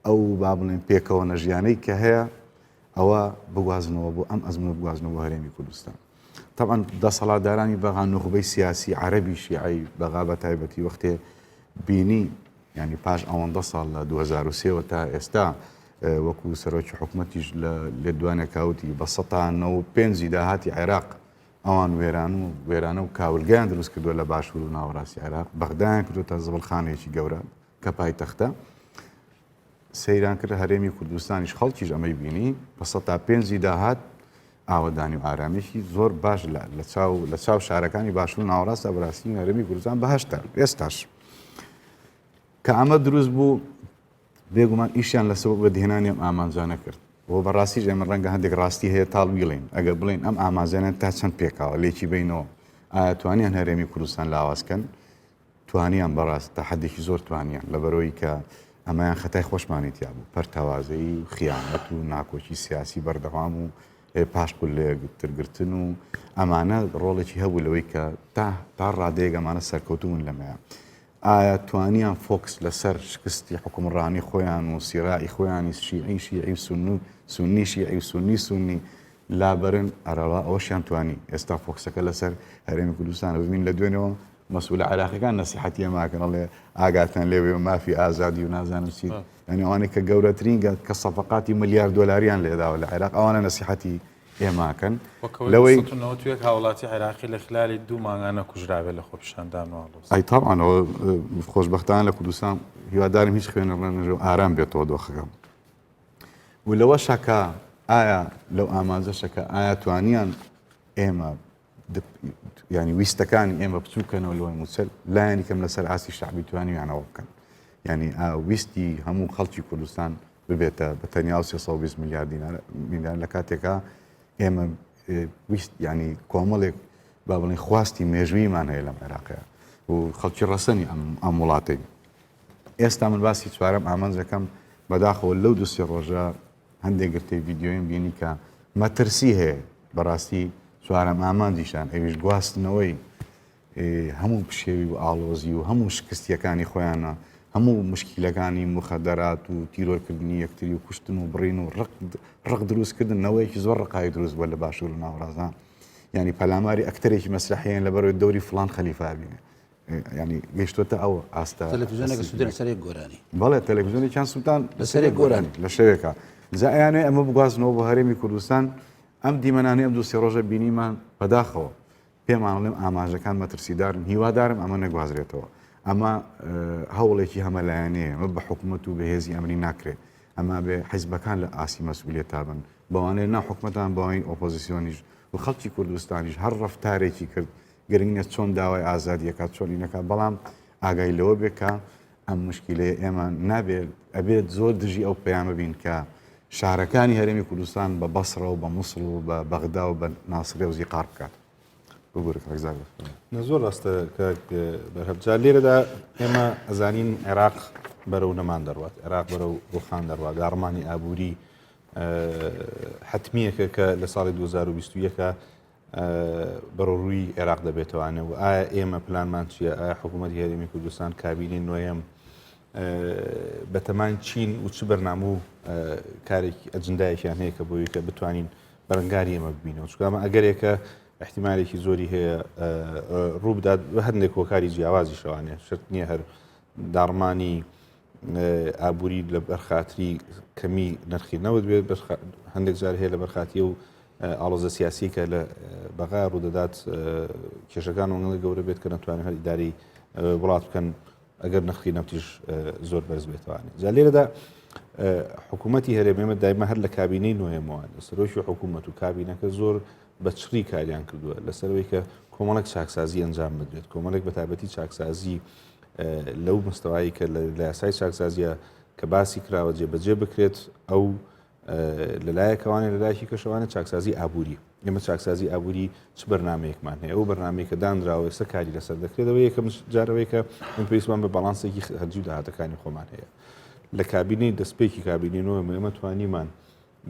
ئەو با بڵێین پێکەوە نەژیانەی کە هەیە، ئەوە بگوازنەوە بۆ ئەم ئەزموونە بگوازنەوە بۆ هەرێمی کوردستان. تەبعەن دەسەڵاتدارانی بەغا نوخبەی سیاسی عەرەبی شیعەی بەغا بە تایبەتی وەختێ بینی یانی پاش ئەوەندە ساڵ لە 2003 وە تا ئێستا وەکو سەرۆکی حکومەتیش لە لێدوانێکا وتی بە سەتا 95 داهاتی عێراق ئەوان وێران و وێرانە و کاولگەیان دروست کردووە لە باشوور و ناوەڕاستی عێراق بەغدایان کردو تا زبڵخانەیەکی گەورە کە پایتەختە سەیران کرد هەرێمی کوردستانیش خەڵکیش ئەمەی بینی بە سەتا پێنجی داهات ئاوەدانی و ئارامیی زۆر باش لە چاو لە چاو شارەکانی باشوور ناوەڕاستە بەڕاستی هەرێمی کوردستان بەهشتە ئێستاش کە ئەمە دروست بوو بێگومان ئیشیان لەسەر بەدیهێنانی ئەم ئامانجانە کرد و بەڕاستیش ئێمە ڕەنگە هەندێک ڕاستی هەیە تاڵ بیڵێین ئەگەر بڵێن ئەم ئامانجانە تا چەند پێکاوە لێکی بینەوە ئایا توانیان هەرێمی کوردستان لاواز کەن توانیان بەڕاست تا حەدێکی زۆر توانیان لەبەرەوەی کە ئەمەیان خەتای خۆشمانی تیا بوو پەرتەوازەیی و خیانەت و ناکۆکی سیاسی بەردەوام و پاشقول لەیەکترگرتن و ئەمانە ڕۆڵێکی هەبوو لەوەی کە تا تا ڕادەیەک ئەمانە سەرکەوتوو بوون لەمەیە. ئایا توانیان focus لەسەر شکستی حوکمڕانی خۆیان و سیراعی خۆیانی شیعی شیعی و سوننی سوننی شیعی و سوننی سوننی لابەرن؟ ئەرەڵا ئەوەشیان توانی. ئێستا focus ەکە لەسەر هەرێمی کوردستانە. ببین لە دوێنێوە مەسئولە عێراقیەکان نەسیحەتی ئێمە ئەکەن ئەڵێ ئاگاتان لێ بێ مافی ئازادی و نازانم چی. یعنی ئەوانەی کە گەورەترین کە سەفەقاتی ملیار دۆلاریان لێداوە لە عێراق ئەوانە نەسیحەتی ئێماکەن لەوەی 191 هاوڵاتی عێراقی لە خلالی دوو مانگانە کوژراوێت لە خۆپیشاندان و ئاڵۆز. ئەی تەبعەن ئەوە خۆشبەختانە لە کوردستان هیوادارم هیچ خوێنە ڕێنەژێ و ئارام بێتەوە دۆخەکە و لەوە شەکە ئایا لەو ئامانجە شەکە ئایا توانیان ئێمە ینی ویستەکانی ئێمە بچووکەنەوە لەوەی مووچە لایەنی کەم لەسەر ئاستی شعبی توانیانەوە بکەن ینی ویستی هەموو خەڵکی کوردستان ببێتە بە تەنیا و 320 میلیارد دینار میلیارد لە کاتێکا ئێمە ویست ینی کۆمەڵێک با بڵێن خواستی مێژوویمان هەیە لەم عێراقەیە و خەڵکی ڕەسەنی ئەم ئەم وڵاتەی ئێستا من باسی چوارەم ئامانجەکەم بەداخەوە لەو دوسێ ڕۆژە هەندێک گرتەی ڤیددیویم بینی کە مەترسی هەیە بەڕاستی چوارەم ئامانجیشان ئەویش گواستنەوەی هەموو پشێوی و ئاڵۆزی و هەموو شکستیەکانی خۆیانە، هەموو مشکیلەکانی موخەدەرات و تیرۆرکردنی یەکتری و کوشتن و بڕین و ڕق ڕق دروستکردن نەوەیەکی زۆر ڕقاوی دروست بووە لە باشوور و ناوەڕاستدا یعنی پەلاماری ئەکتەرێکی مەسرحیان لەبەرەوەی دەوری فڵان خەلیفە بینێ ینی گەیشتۆتە ئەو ئاستە تەلەفزیۆنێک سوودێن لەسەر یەک گۆرانی بەڵێ تەلەفزیۆنێکیان سووتان لەسەر یەک گۆرانی لە شەوێکە جا ئەیانێ ئەمە بگوازنەوە بۆ هەرێمی کوردستان ئەم دیمەنانەی ئەم دوو سێ ڕۆژە بینیمان بەداخەوە پێمان ئەڵێم ئاماژەکان مەترسیدارن، هیوادارم ئەمە نەگوازرێتەوە. ئەمە هەوڵێکی هەمەلایەنەیە، ئەمە بە حکومەت و بە هێزی ئەمنی ناکرێت. ئەمە بێ حیزبەکان لە ئاستی مەسئولیەتا بن، بەوانەی ناو حکومەتان، بەوانەی ئۆپۆزیسیۆنیش و خەڵکی کوردستانیش هەر ڕەفتارێکی کرد، گرنگ نییە چۆن داوای ئازادی ئەکات، چۆن ئی نەکات، بەڵام ئاگای لەوە بێ کە ئەم مشکیلەیە ئێمە نابێت ئەبێت زۆر دژی ئەو پەیامە بین کە شارەکانی هەرێمی کوردستان بە بەسڕە و بە موسڵ و بە بەغدا و بە ناسریە و زیقار بکات. ببورە کاک زاگرۆس. نە زۆر ڕاستە کاک بەرهەم جا لێرەدا ئێمە ئەزانین عێراق بەرەو نەمان دەڕوات عێراق بەرەو ڕوخان دەڕوات داڕمانی ئابووری حتمیەکە کە لە ساڵی 2021 بەرەوڕووی عێراق دەبێتەوانێ و ئایا ئێمە پلانمان چییە؟ ئایا حکوومەتی هەرێمی کوردستان کابینەی نۆیەم بەتەمان چین و چ بەرنامە و کارێکی ئەجندایەکیان هەیە کە بۆی کە بتوانین بەرەنگاری ئێمە ببینەوە چونکە ئەمە ئەگەرێکە احتیمالێکی زۆری هەیە ڕووبدات بە هەندێک هۆکاری جیاوازی شەوانێ شرت نییە هەر داڕمانی ئابووری لە بەرخاتری کەمی نرخی نەوت بێت هەندێک جار هەیە لە بەرخاتی و ئاڵۆزە سیاسی کە لە بەغا ڕوودەدات کێشەکان ئەوەندە گەورە بێت کە نەتوانن هەر ئیداری وڵات بکەن ئەگەر نرخی نەوتیش زۆر بەرز بێتوانێت جا لێرەدا حکوومەتی هەرێم ئێمە دایمە هەر لە کابینەی نوێمەوە سەرۆکی حکوومەت و کابینەکە زۆر بە چڕی کاریان کردووە لەسەرەوەی کە کۆمەڵێک چاکسازی ئەنجام بدرێت کۆمەڵێک بە تایبەتی چاکسازی لەو مستەوایی کە لە یاسای چاکسازیە کە باسی کراوە جێبەجێ بکرێت ئەو لەلایەکەوانێ لەلایەکی کەشەوانە چاکسازی ئابووری ئێمە چاکسازی ئابووری چ بەرنمەیەکمان هەیە ئەو بەرنمەیە کە دانراوە ئێستا کاری لەسەر دەکرێتەوە یەکەم جارەوەی کە ئەم پێویستمان بە باڵانسێکی خەرجی و داهاتەکانی خۆمان هەیە لە کابینەی دەستپێکی کابینەی نۆ ئێمە توانیمان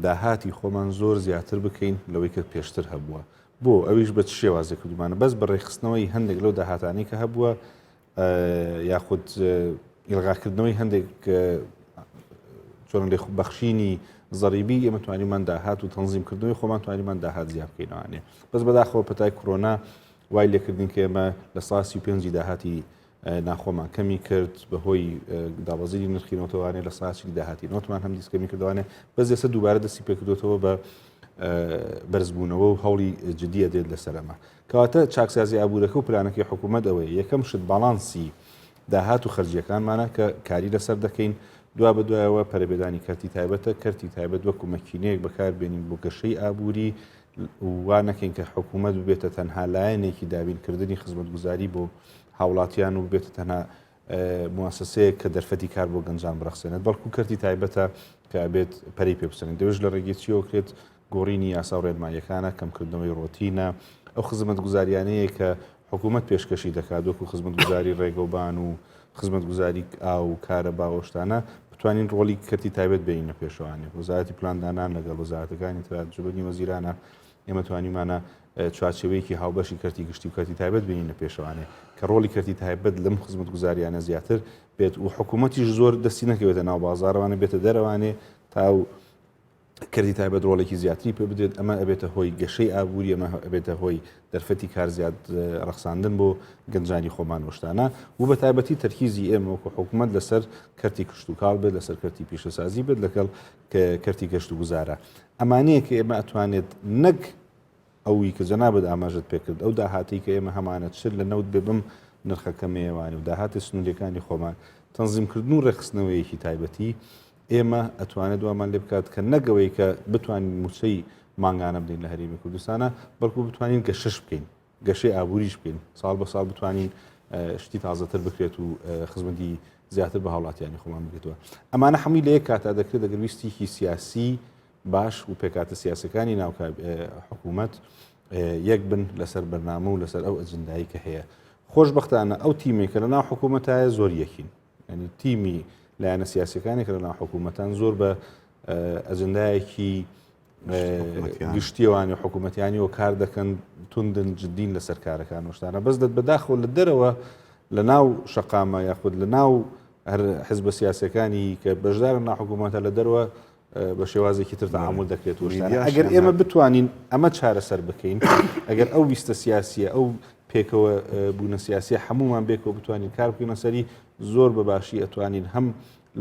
داهاتی خۆمان زۆر زیاتر بکەین لەوەی کە پێشتر هەبووە بۆ ئەویش بە چ شێوازێک کردومانە بەس بە ڕێکخستنەوەی هەندێک لەو داهاتانەی کە هەبووە یاخود ئیلغاکردنەوەی هەندێک چۆن لێ بەخشینی زەریبی ئێمە توانیمان داهات و تەنزیمکردنەوەی خۆمان توانیمان داهات زیاد بکەینەوانێ بەس بەداخەوە پەتای کۆرۆنا وای لێکردین کە ئێمە لە ساسی و پێنجی داهاتی ناخۆمان کەمی کرد بەهۆی دابەزینی نرخی نەوتەوانێ لە ساچی داهاتی نەوتمان هەم دیسکەمی کردوانێ بەس ئێستا دووبارە دەستی پێکردوتەوە بە بەرزبوونەوە و هەوڵی جدیە دێت لەسەر ئەمە کەواتە چاکسازی ئابوورەکە و پلانەکەی حکوومەت ئەوەیە یەکەم شت باڵانسی داهات و خەرجیەکانمانە کە کاری لەسەر دەکەین دوا بە دوایەوە پەرەپێدانی کەرتی تایبەتە کەرتی تایبەت وەکو مەکینەیەک بەکاربێنین بۆ گەشەی ئابووری وا نەکەین کە حکوومەت ببێتە تەنها لایەنێکی دابینکردنی خزمەتگوزاری بۆ هاوڵاتیان و ببێتە تەنها موسسەیەک کە دەرفەتی کار بۆ گەنجان بڕەخسێنێت بەڵکو کەرتی تایبەتە کە ئەبێت پەرەی پێ بسەنێت دەوێش لە ڕێگەی چیەوە کرێت گۆڕینی یاسا و ڕێنماییەکانە، کەمکردنەوەی ڕۆتینە، ئەو خزمەتگوزاریانەیە کە حکوومەت پێشکەشی دەکات وەکو خزمەتگوزاری ڕێگەوبان و خزمەتگوزاری ئاو و کارەبا و شتانە بتوانین ڕۆڵی کەرتی تایبەت بێنینە پێشەوانێ وەزارەتی پلاندانان لەگەڵ وەزارەتەکانی ترا جوبنی وەزیرانە. ئێمە توانیمانە چوارچێوەیەکی هاوبەشی کەرتی گشتی و کەرتی تایبەت بینینە پێشەوانێ کە ڕۆڵی کەرتی تایبەت لەم خزمەتگوزاریانە زیاتر بێت و حکوومەتیش زۆر دەستی نەکەوێتە ناو بازاڕەوانە بێتە دەرەوانێ تا و کەرتی تایبەت ڕۆڵێکی زیاتری پێ بدرێت ئەمە ئەبێتە هۆی گەشەی ئابووری ئەمە ئەبێتە هۆی دەرفەتی کار زیاد ڕەخساندن بۆ گەنجانی خۆمان وشتانە و بە تایبەتی تەرکیزی ئێمە وەکو حکوومەت لەسەر کەرتی کشتوکاڵ بێت لەسەر کەرتی پیشەسازی بێت لەگەڵ کەرتی گەشت و گوزارە ئەمانەیە کە ئێمە ئەتوانێت نەک ئەوی کە جەنابت ئاماژەت پێکرد ئەو داهاتی کە ئێمە هەمانە چ لە نەوت بێ بم نرخە کەمەیەوانی و داهاتی سنووریەکانی خۆمان تەنزیمکردن و ڕێکخستنەوەیەکی تایبەتی ئێمە ئەتوانێت وامان لێ بکات کە نەگەوەی کە بتوانین موچەی مانگانە بدەین لە هەرێمی کوردستانە بەڵکو بتوانین گەشەش بکەین گەشەی ئابووریش بکەین ساڵ بە ساڵ بتوانین شتی تازەتر بکرێت و خزمەتی زیاتر بە هاوڵاتیانی خۆمان بکرێتەوە ئەمانە هەمووی لە یەک کاتا دەکرێت دەگەر ویستێکی سیاسی باش و پێکاتە سیاسەکانی ناو حکوومەت یەک بن لەسەر بەرنامە و لەسەر ئەو ئەجندایی کە هەیە خۆشببختانە ئەو تیمێک کە لە ناو حکوومەتایە زۆر یەکین ینی تیمی لایەنە سیاسەکانی کە لە ناو حکوومەتان زۆر بە ئەجندایەکی گشتیەوانی و حکوومەتیانیەوە کار دەکەن توندن جدین لەسەر کارەکان وشتانە بەس دەت بەداخەوە لە دەرەوە لە ناو شەقامە یاخود لە ناو هەر حزبە سیاسەکانی کە بەشدارن نا حکوومەتە لە دەرەوە بە شێوازێکی تر تعامل دەکرێت وشتانە ئەگەر ئێمە بتوانین ئەمە چارەسەر بکەین ئەگەر ئەو ویستە سیاسیە ئەو پێکەوە بوونە سیاسیە هەمومان بێکەوە بتوانین کار بکەینە سەری زۆر بە باشی ئەتوانین هەم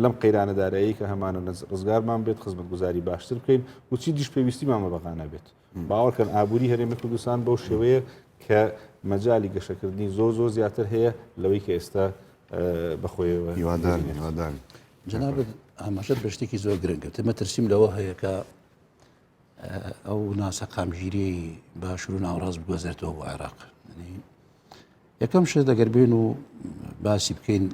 لەم قەیرانە دارایی کە هەمانە ڕزگارمان بێت خزمەتگوزاری باشتر بکەین و چی دیش پێویستیمان بە بەغا نەبێت باوەڕکەن ئابووری هەرێمی کوردستان بەو شێوەیە کە مەجای گەشەکردنی زۆر زۆر زیاتر هەیە لەوەی کە ئێستا بەخۆیەوە هیوادار جەنابت ئاماژەت بە شتێکی زۆر گرنگ کرد مەترسیم لەوە هەیە کە ئەو ناسەقامگیری باشور و ناوەڕاست بگوازێتەوە بۆ عێراق یەکەم شت دەگەر بێن و باسی بکەین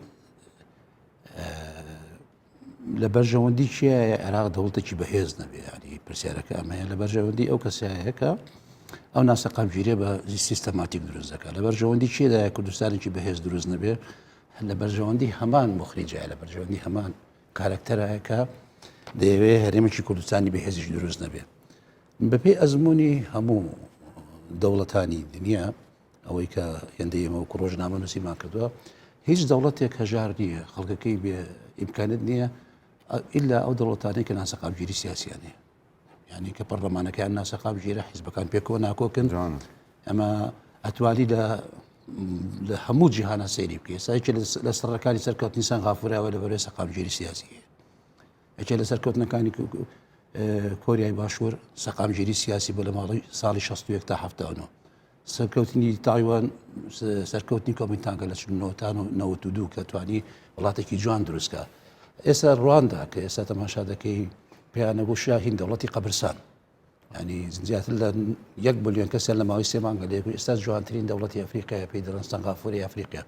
لە بەرژەوەندی کێیە عێراق دەوڵەتێکی بەهێز نەبێ ینی پرسیارەکە ئەمەیە لە بەرژەوەندی ئەو کەسایە کە ئەو ناسەقامگیریە بە سیستەماتیک دروست دەکات لە بەرژەوەندی کێدایە کوردستانێکی بەهێز دروست نەبێ لە بەرژەوەندی هەمان مخریجای لە بەرژەوەندی هەمان کارکتەرایە کە دەیەوێ هەرێمێکی کوردستانی بەهێزیش دروست نەبێ بەپێی ئەزمموی هەموو دەوڵەتانی دنیا ئەوەی کە هێندەی ئێمە وەکو ڕۆژنامە نووسیمان کردووە هیچ دەوڵەتێک هەژار نییە خەڵکەکەی بێ ئیمکانت نییە ئللا ئەو دەوڵەتانەی کە ناسەقامگیری سیاسیان هەیە یعنی کە پەرلەمانەکەیان ناسەقامگیرە حیزبەکان پێکەوە ناکۆکن ئەمە ئەتوانی لە لە هەموو جیهانە سەیری بکەی سایکی لە سەرەکانی سەرکەوتنی سەنغافورەوە لە بەرەی سەقامگیری سیاسی هەیە یەکێ لە سەرکەوتنەکانی کۆریای باشوور سەقامگیری سیاسی بۆ لە ماڵی ساڵی 61 تا 79 سەرکەوتنی تایوان سەرکەوتنی کۆمینتانگە لە 1992 کە توانی وڵاتێکی جوان دروستکە ئێستا ڕواندا کە ئێستا تەماشا دەکەی پێیانە بۆ شاهین دەوڵەتی قەبرسان ینی زیاتر لە یەک ملیۆن کەسیان لە ماوەی سێ مانگە لێک ئێستا جوانترین دەوڵەتی ئەفریقیا پێی دەڵێن سەنغافوری ئەفریقیا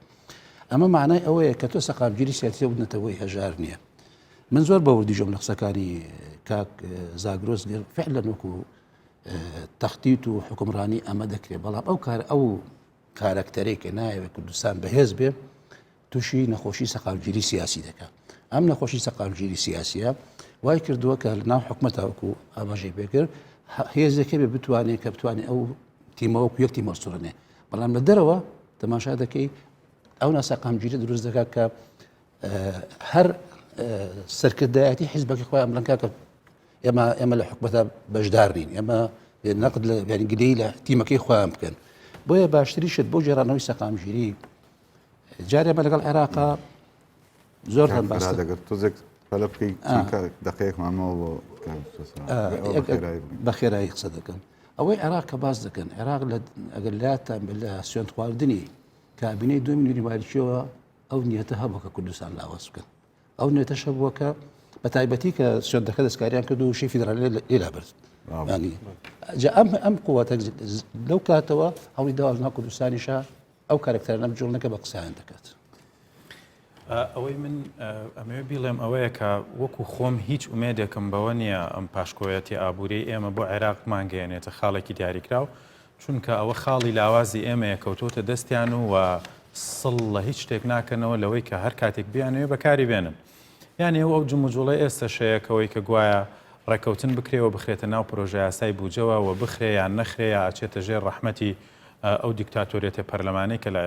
ئەمە معنای ئەوەیە کە تۆ سەقامگیری سیاسی و نەتەوەی هەژار نییە من زۆر بە وردی جۆم لە قسەکانی کاک زاگرۆس گر فعلا وەکو تەختیت و حکومڕانی ئەمە دەکرێت بەڵام ئەو کار ئەو کارەکتەرێک کە نایەوێت کوردستان بەهێز بێ تووشی نەخۆشی سەقامگیری سیاسی دەکات ئەم نەخۆشی سەقامگیری سیاسیە وای کردووە کە ناو حکومەتە وەکو ئاماژەی پێکرد هێزێکە بێ بتوانێت کە بتوانێت ئەو تیمەوەکو یەک تیمە سوڕێنێ بەڵام لە دەرەوە تەماشا دەکەی ئەو ناسەقامگیری دروست دەکات کە هەر سەرکردایەتی حیزبەکە خۆیان بڵێن کاکە ئێمە ئێمە لە حکومەتە بەشدار نین ئێمە نەقد لە یعنی گلەیی لە تیمەکەی خۆیان بکەن بۆیە باشتری شت بۆ گێڕانەوەی سەقامگیری جارێ بە لەگەڵ عێراقا زۆر هەم باس دەگەر تۆزێک پەلە بکەیت دقەیەکمان ماوە بۆ بە خێرایی قسە دەکەم ئەوەی عێراق کە باس دەکەن عێراق ئەگەر لاتان لە سوێند خواردنی کابینەی دومی نوری مالکیەوە ئەو نیەتە هەبوو کە کوردستان لاواز بکەن ئەو نیەتەش هەبووە کە بە تایبەتی کە سوێندەکە دەستکاریان کرد و شی فیدرالی لێ لابرد ینی جا ئەم ئەم قوتە لەو کاتەوە هەوڵی داوا لەناو کوردستانیشە ئەو کارکتەرانە بجوڵنەکە بە قسەیان دەکات. ئەوەی من ئەمەوێ بیڵێم ئەوەیە کە وەکو خۆم هیچ ئومێدێکم بەوە نییە ئەم پاشکۆیەتی ئابووری ئێمە بۆ عێراق بمانگەیەنێتە خاڵێکی دیاریکراو چونکە ئەوە خاڵی لاوازی ئێمەیە کەوتۆتە دەستیان و سڵ لە هیچ شتێک ناکەنەوە لەوەی کە هەر کاتێک بیانەوێ بەکاری بێنن. یانی ئەو ئەو جموجوڵەی ئێستەش هەیە کەوەی کە گوایە. ڕێککەوتن بکرێ و بخرێتە ناو پرۆژەیاسای بوجەوە و بخرێ یان نەخرێ یا ئەچێتە ژێر ڕەحمەتی ئەو دیکتاتۆریەتە پەرلەمانەی کە لە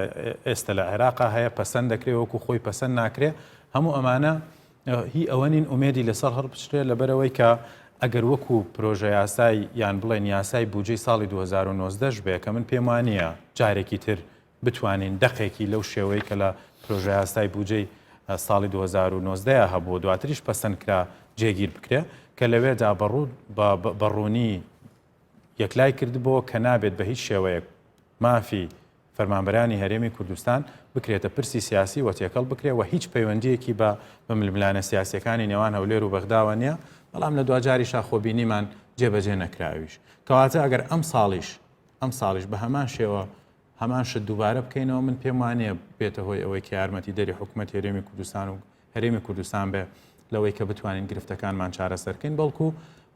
ئێستە لە عێراقا هەیە پەسەند دەکرێ وەکو خۆی پەسەند ناکرێ هەموو ئەمانە هی ئەوە نین ئومێدی لەسەر هەڵبچرێ لەبەرئەوەی کە ئەگەر وەکو پرۆژە یاسای یان بڵێن یاسای بوجەی ساڵی 2019 بێ کە من پێم وانییە جارێکی تر بتوانین دەقێکی لەو شێوەی کە لە پرۆژە یاسای بوجەی ساڵی 2019 هەبوو دواتریش پەسەند کرا جێگیر بکرێ کە لەوێدا بە ڕوونی یەکلای کردبۆوە کە نابێت بە هیچ شێوەیەک مافی فەرمانبەرانی هەرێمی کوردستان بکرێتە پرسی سیاسی و تێکەڵ بکرێ و هیچ پەیوەندییەکی بە بە ململانێ سیاسییەکانی نێوان هەولێر و بەغداوە نییە، بەڵام لە دواجاریشا خۆ بینیمان جێبەجێ نەکرا ئەویش. کەواتە ئەگەر ئەمساڵیش ئەمساڵیش بە هەمان شێوە هەمان شت دووبارە بکەینەوە من پێم وانییە بێتە هۆی ئەوەی کە یارمەتیدەری حکومەتی هەرێمی کوردستان و هەرێمی کوردستان بێ لەوەی کە بتوانین گرفتەکانمان چارەسەر بکەین، بەڵکو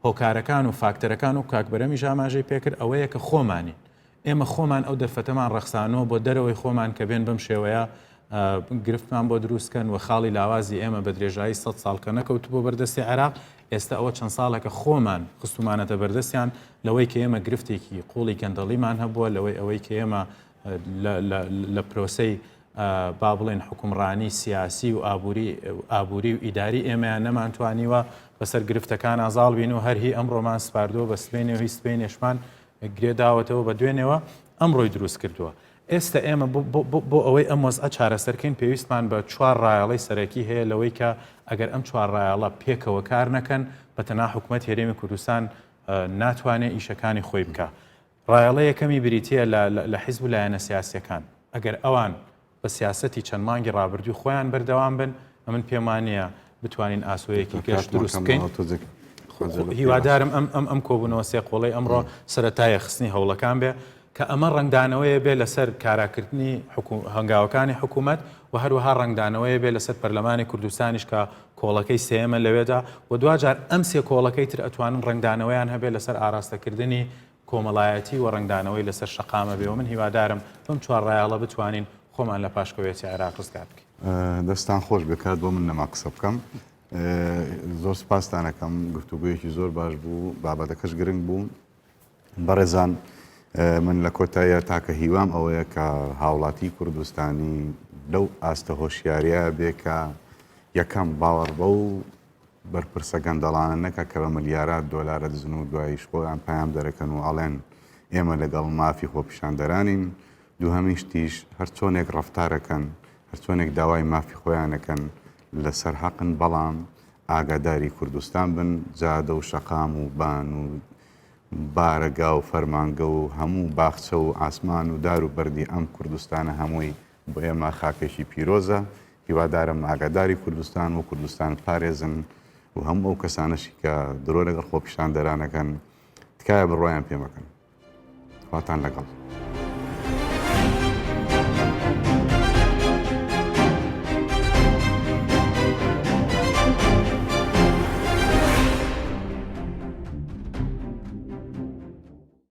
هۆکارەکان و فاکتەرەکان و کاک بەرەمیش ئاماژەی پێکرد ئەوەیە کە خۆمانین. ئێمە خۆمان ئەو دەرفەتەمان ڕەخسانووە بۆ دەرەوەی خۆمان کە بێن بەم شێوەیە گرفتمان بۆ دروست کەن و خاڵی لاوازی ئێمە بە درێژایی سەد ساڵ کە نەکەوتبووە بەردەستی عێراق، ئێستا ئەوە چەند ساڵێکە خۆمان خستوومانەتە بەردەستیان لەوەی کە ئێمە گرفتێکی قووڵی گەندەڵیمان هەبووە، لەوەی ئەوەی کە ئێمە لە پرۆسەی با بڵێن حوکمڕانی سیاسی و ئابووری ئابووری و ئیداری ئێمەیان نەمانتوانیوە بەسەر گرفتەکانا زاڵ بین و هەر هی ئەمڕۆمان سپاردووە بە سبەینێ و هی سبەینێشمان گرێ داوەتەوە بە دوێنێوە ئەمڕۆی دروست کردووە. ئێستە ئێمە بۆ ئەوەی ئەم وەزعە چارەسەر کەین پێویستمان بە چوار ڕایەڵەی سەرەکی هەیە لەوەی کە ئەگەر ئەم چوار ڕایەڵە پێکەوە کار نەکەن بە تەنها حکومەت هەرێمی کوردستان ناتوانێت ئیشەکانی خۆی بکا. ڕایەڵە یەکەمی بریتییە لە حیزب و لایەنە سیاسییەکان. ئەگەر ئەوان بە سیاسەتی چەند مانگی ڕابردووی خۆیان بەردەوام بن، ئەمن پێم وانییە بتوانین ئاسۆیەکی گەش دروست بکەین. هیوادارم ئەم ئەم ئەم کۆبوونەوە سێ قۆڵەی ئەمڕۆ سەرەتای خستنی هەوڵەکان بێ کە ئەمە ڕەنگدانەوەیە بێ لەسەر کاراکردنی هەنگاوەکانی حکوومەت و هەروەها ڕەنگدانەوەیە بێ لەسەر پەرلەمانی کوردستانیش کە کۆڵەکەی سێیەمە لەوێدا و دواجار ئەم سێ کۆڵەکەی تر ئەتوانن ڕەنگدانەوەیان هەبێ لەسەر ئاراستەکردنی کۆمەڵایەتی و ڕەنگدانەوەی لەسەر شەقامە بێ و من هیوادارم بەم چوار ڕایەڵە بتوانین خۆمان لە پاشکەوێتی عێراق ڕزگار بکەین. دەستان خۆش بێ کات بۆ من نەما قسە بکەم زۆر سپاستان ئەکەم گفتوگویەکی زۆر باش بوو بابەتەکەش گرنگ بوو بەڕێزان من لە کۆتاییە تاکە هیوام ئەوەیە کە هاوڵاتی کوردستانی لەو ئاستە هۆشیاریە بێ کە یەکەم باوەڕ بەو بەرپرسە گەندەڵانە نەکا کە بە ملیارات دۆلار ئەدزن و دواییش خۆیان پەیام دەرەکەن و ئەڵێن ئێمە لەگەڵ مافی خۆپیشاندەرانین، دووهەمین شتیش هەرچۆنێک ڕەفتارەکەن، هەرچۆنێک داوای مافی خۆیانەکەن لەسەر حەقن بەڵام ئاگاداری کوردستان بن، جادە و شەقام و بان و بارەگا و فەرمانگە و هەموو باخچە و ئاسمان و دار و بەردی ئەم کوردستانە هەمووی بۆ ئێمە خاکێکی پیرۆزە، هیوادارم ئاگاداری کوردستان و کوردستان پارێزن و هەموو ئەو کەسانەشی کە درۆ لەگەڵ خۆپیشاندەران ئەکەن تکایە بڕوایان پێ مەکەن. خواتان لەگەڵ.